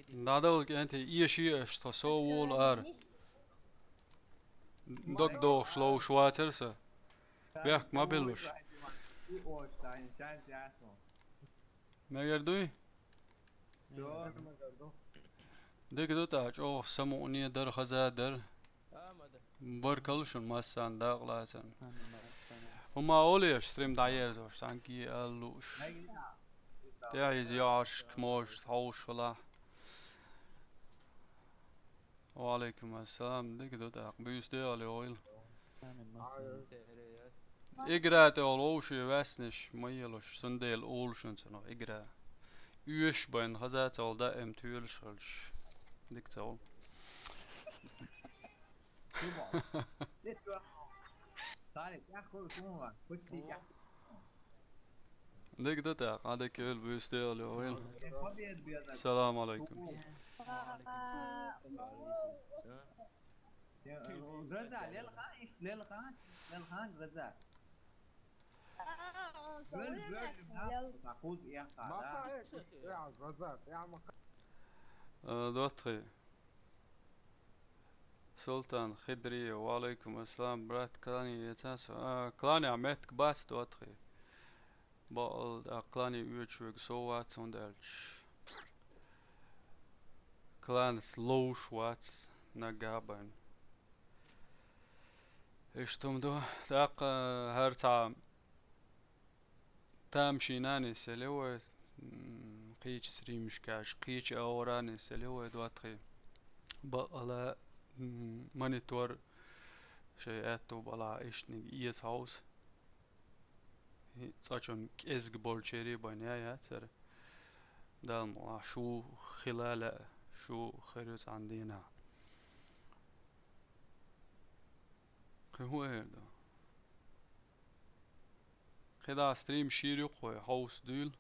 Надо вот это, ешь, ешь, что со вол ар. Дог дохш лоу швацерса. Бяхк мобилуш. Мегер дуй? Дик ду тӀаккха чӀогӀа самукъане дар, хаза дар. Баркалла шуна массарна дакъа лацарна. ХӀума олуш, стрим дӀаерзош, цхьаьнкий а лууш. ТӀехьа иза йоӀашка можа хьовш хилахь. Ва алейкум ассалам, дика ду тӀаккха, буьйса дегӀала йогӀийла. Игра тӀе олу вовшийн ваьснаш ма елуш, цундела олу шуна цунах игра. Оьшуш байна хаза ца волу даим тоьлуш хилча. Дика ца волу. Дика ду тӀаккха, Ӏа дика йойла, буьйса дегӀала йогӀийла. Салам алейкум. Газа, лелхан, иш, лелхан, лелхан, газа. Бёл, бёл, бёл. Э, доттагӀий. Султан Хидриев, ва алейкум ассалам, брат, клани яцас. А, клани а меттиг бац, доттагӀий. Бакъал, а, клани оьцуш верг со вац, хӀунда аьлча Кланас ловш вац наггахь а байна. Иштта хӀума ду. ТӀаккха хӀара цхьа тамашийна нисъелла вай, м, кхечу стримашкахь, кхечу агӀор нисъелла вай доттагӀий. Бакъала, м, монитор шайн аьтту балахь иштаниг эца хьовса. Цкъачунна кӀезиг болчерий а байна яц хӀара. Дала мукъалахь, шу хила а лаьа, шу хир ю цхьана дийнахь. Кхин хӀун эр ду? КхидӀа стрим шийр ю-кх вай, хьовса дуьйла.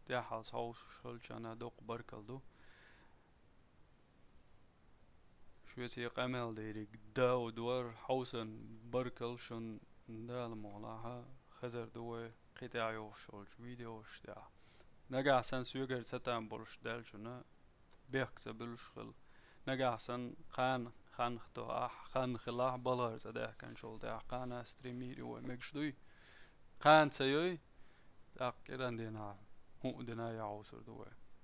ТӀаьххьалц хьовсуш хилчарна дуккха баркалла ду. Шуьца и къамел дийриг Дауд вара, хьовсан, баркалла шуна, Дала мукъалахь, хезар ду вай кхин тӀаьхьа йогӀуш йолчу видеош тӀехь. Нагахь санна соьгара ца там болуш даьллачунна, бехк ца буьллуш хила. Нагахь санна кхана хан хилахь, хан хилахь, балхара цӀа даьхкинчул тӀаьхьа кхана стримийр ю вай, мегаш дуй? Кхана ца йой, тӀаккха кӀиран дийнахь хӀуъа дина яхьовсур ду вай.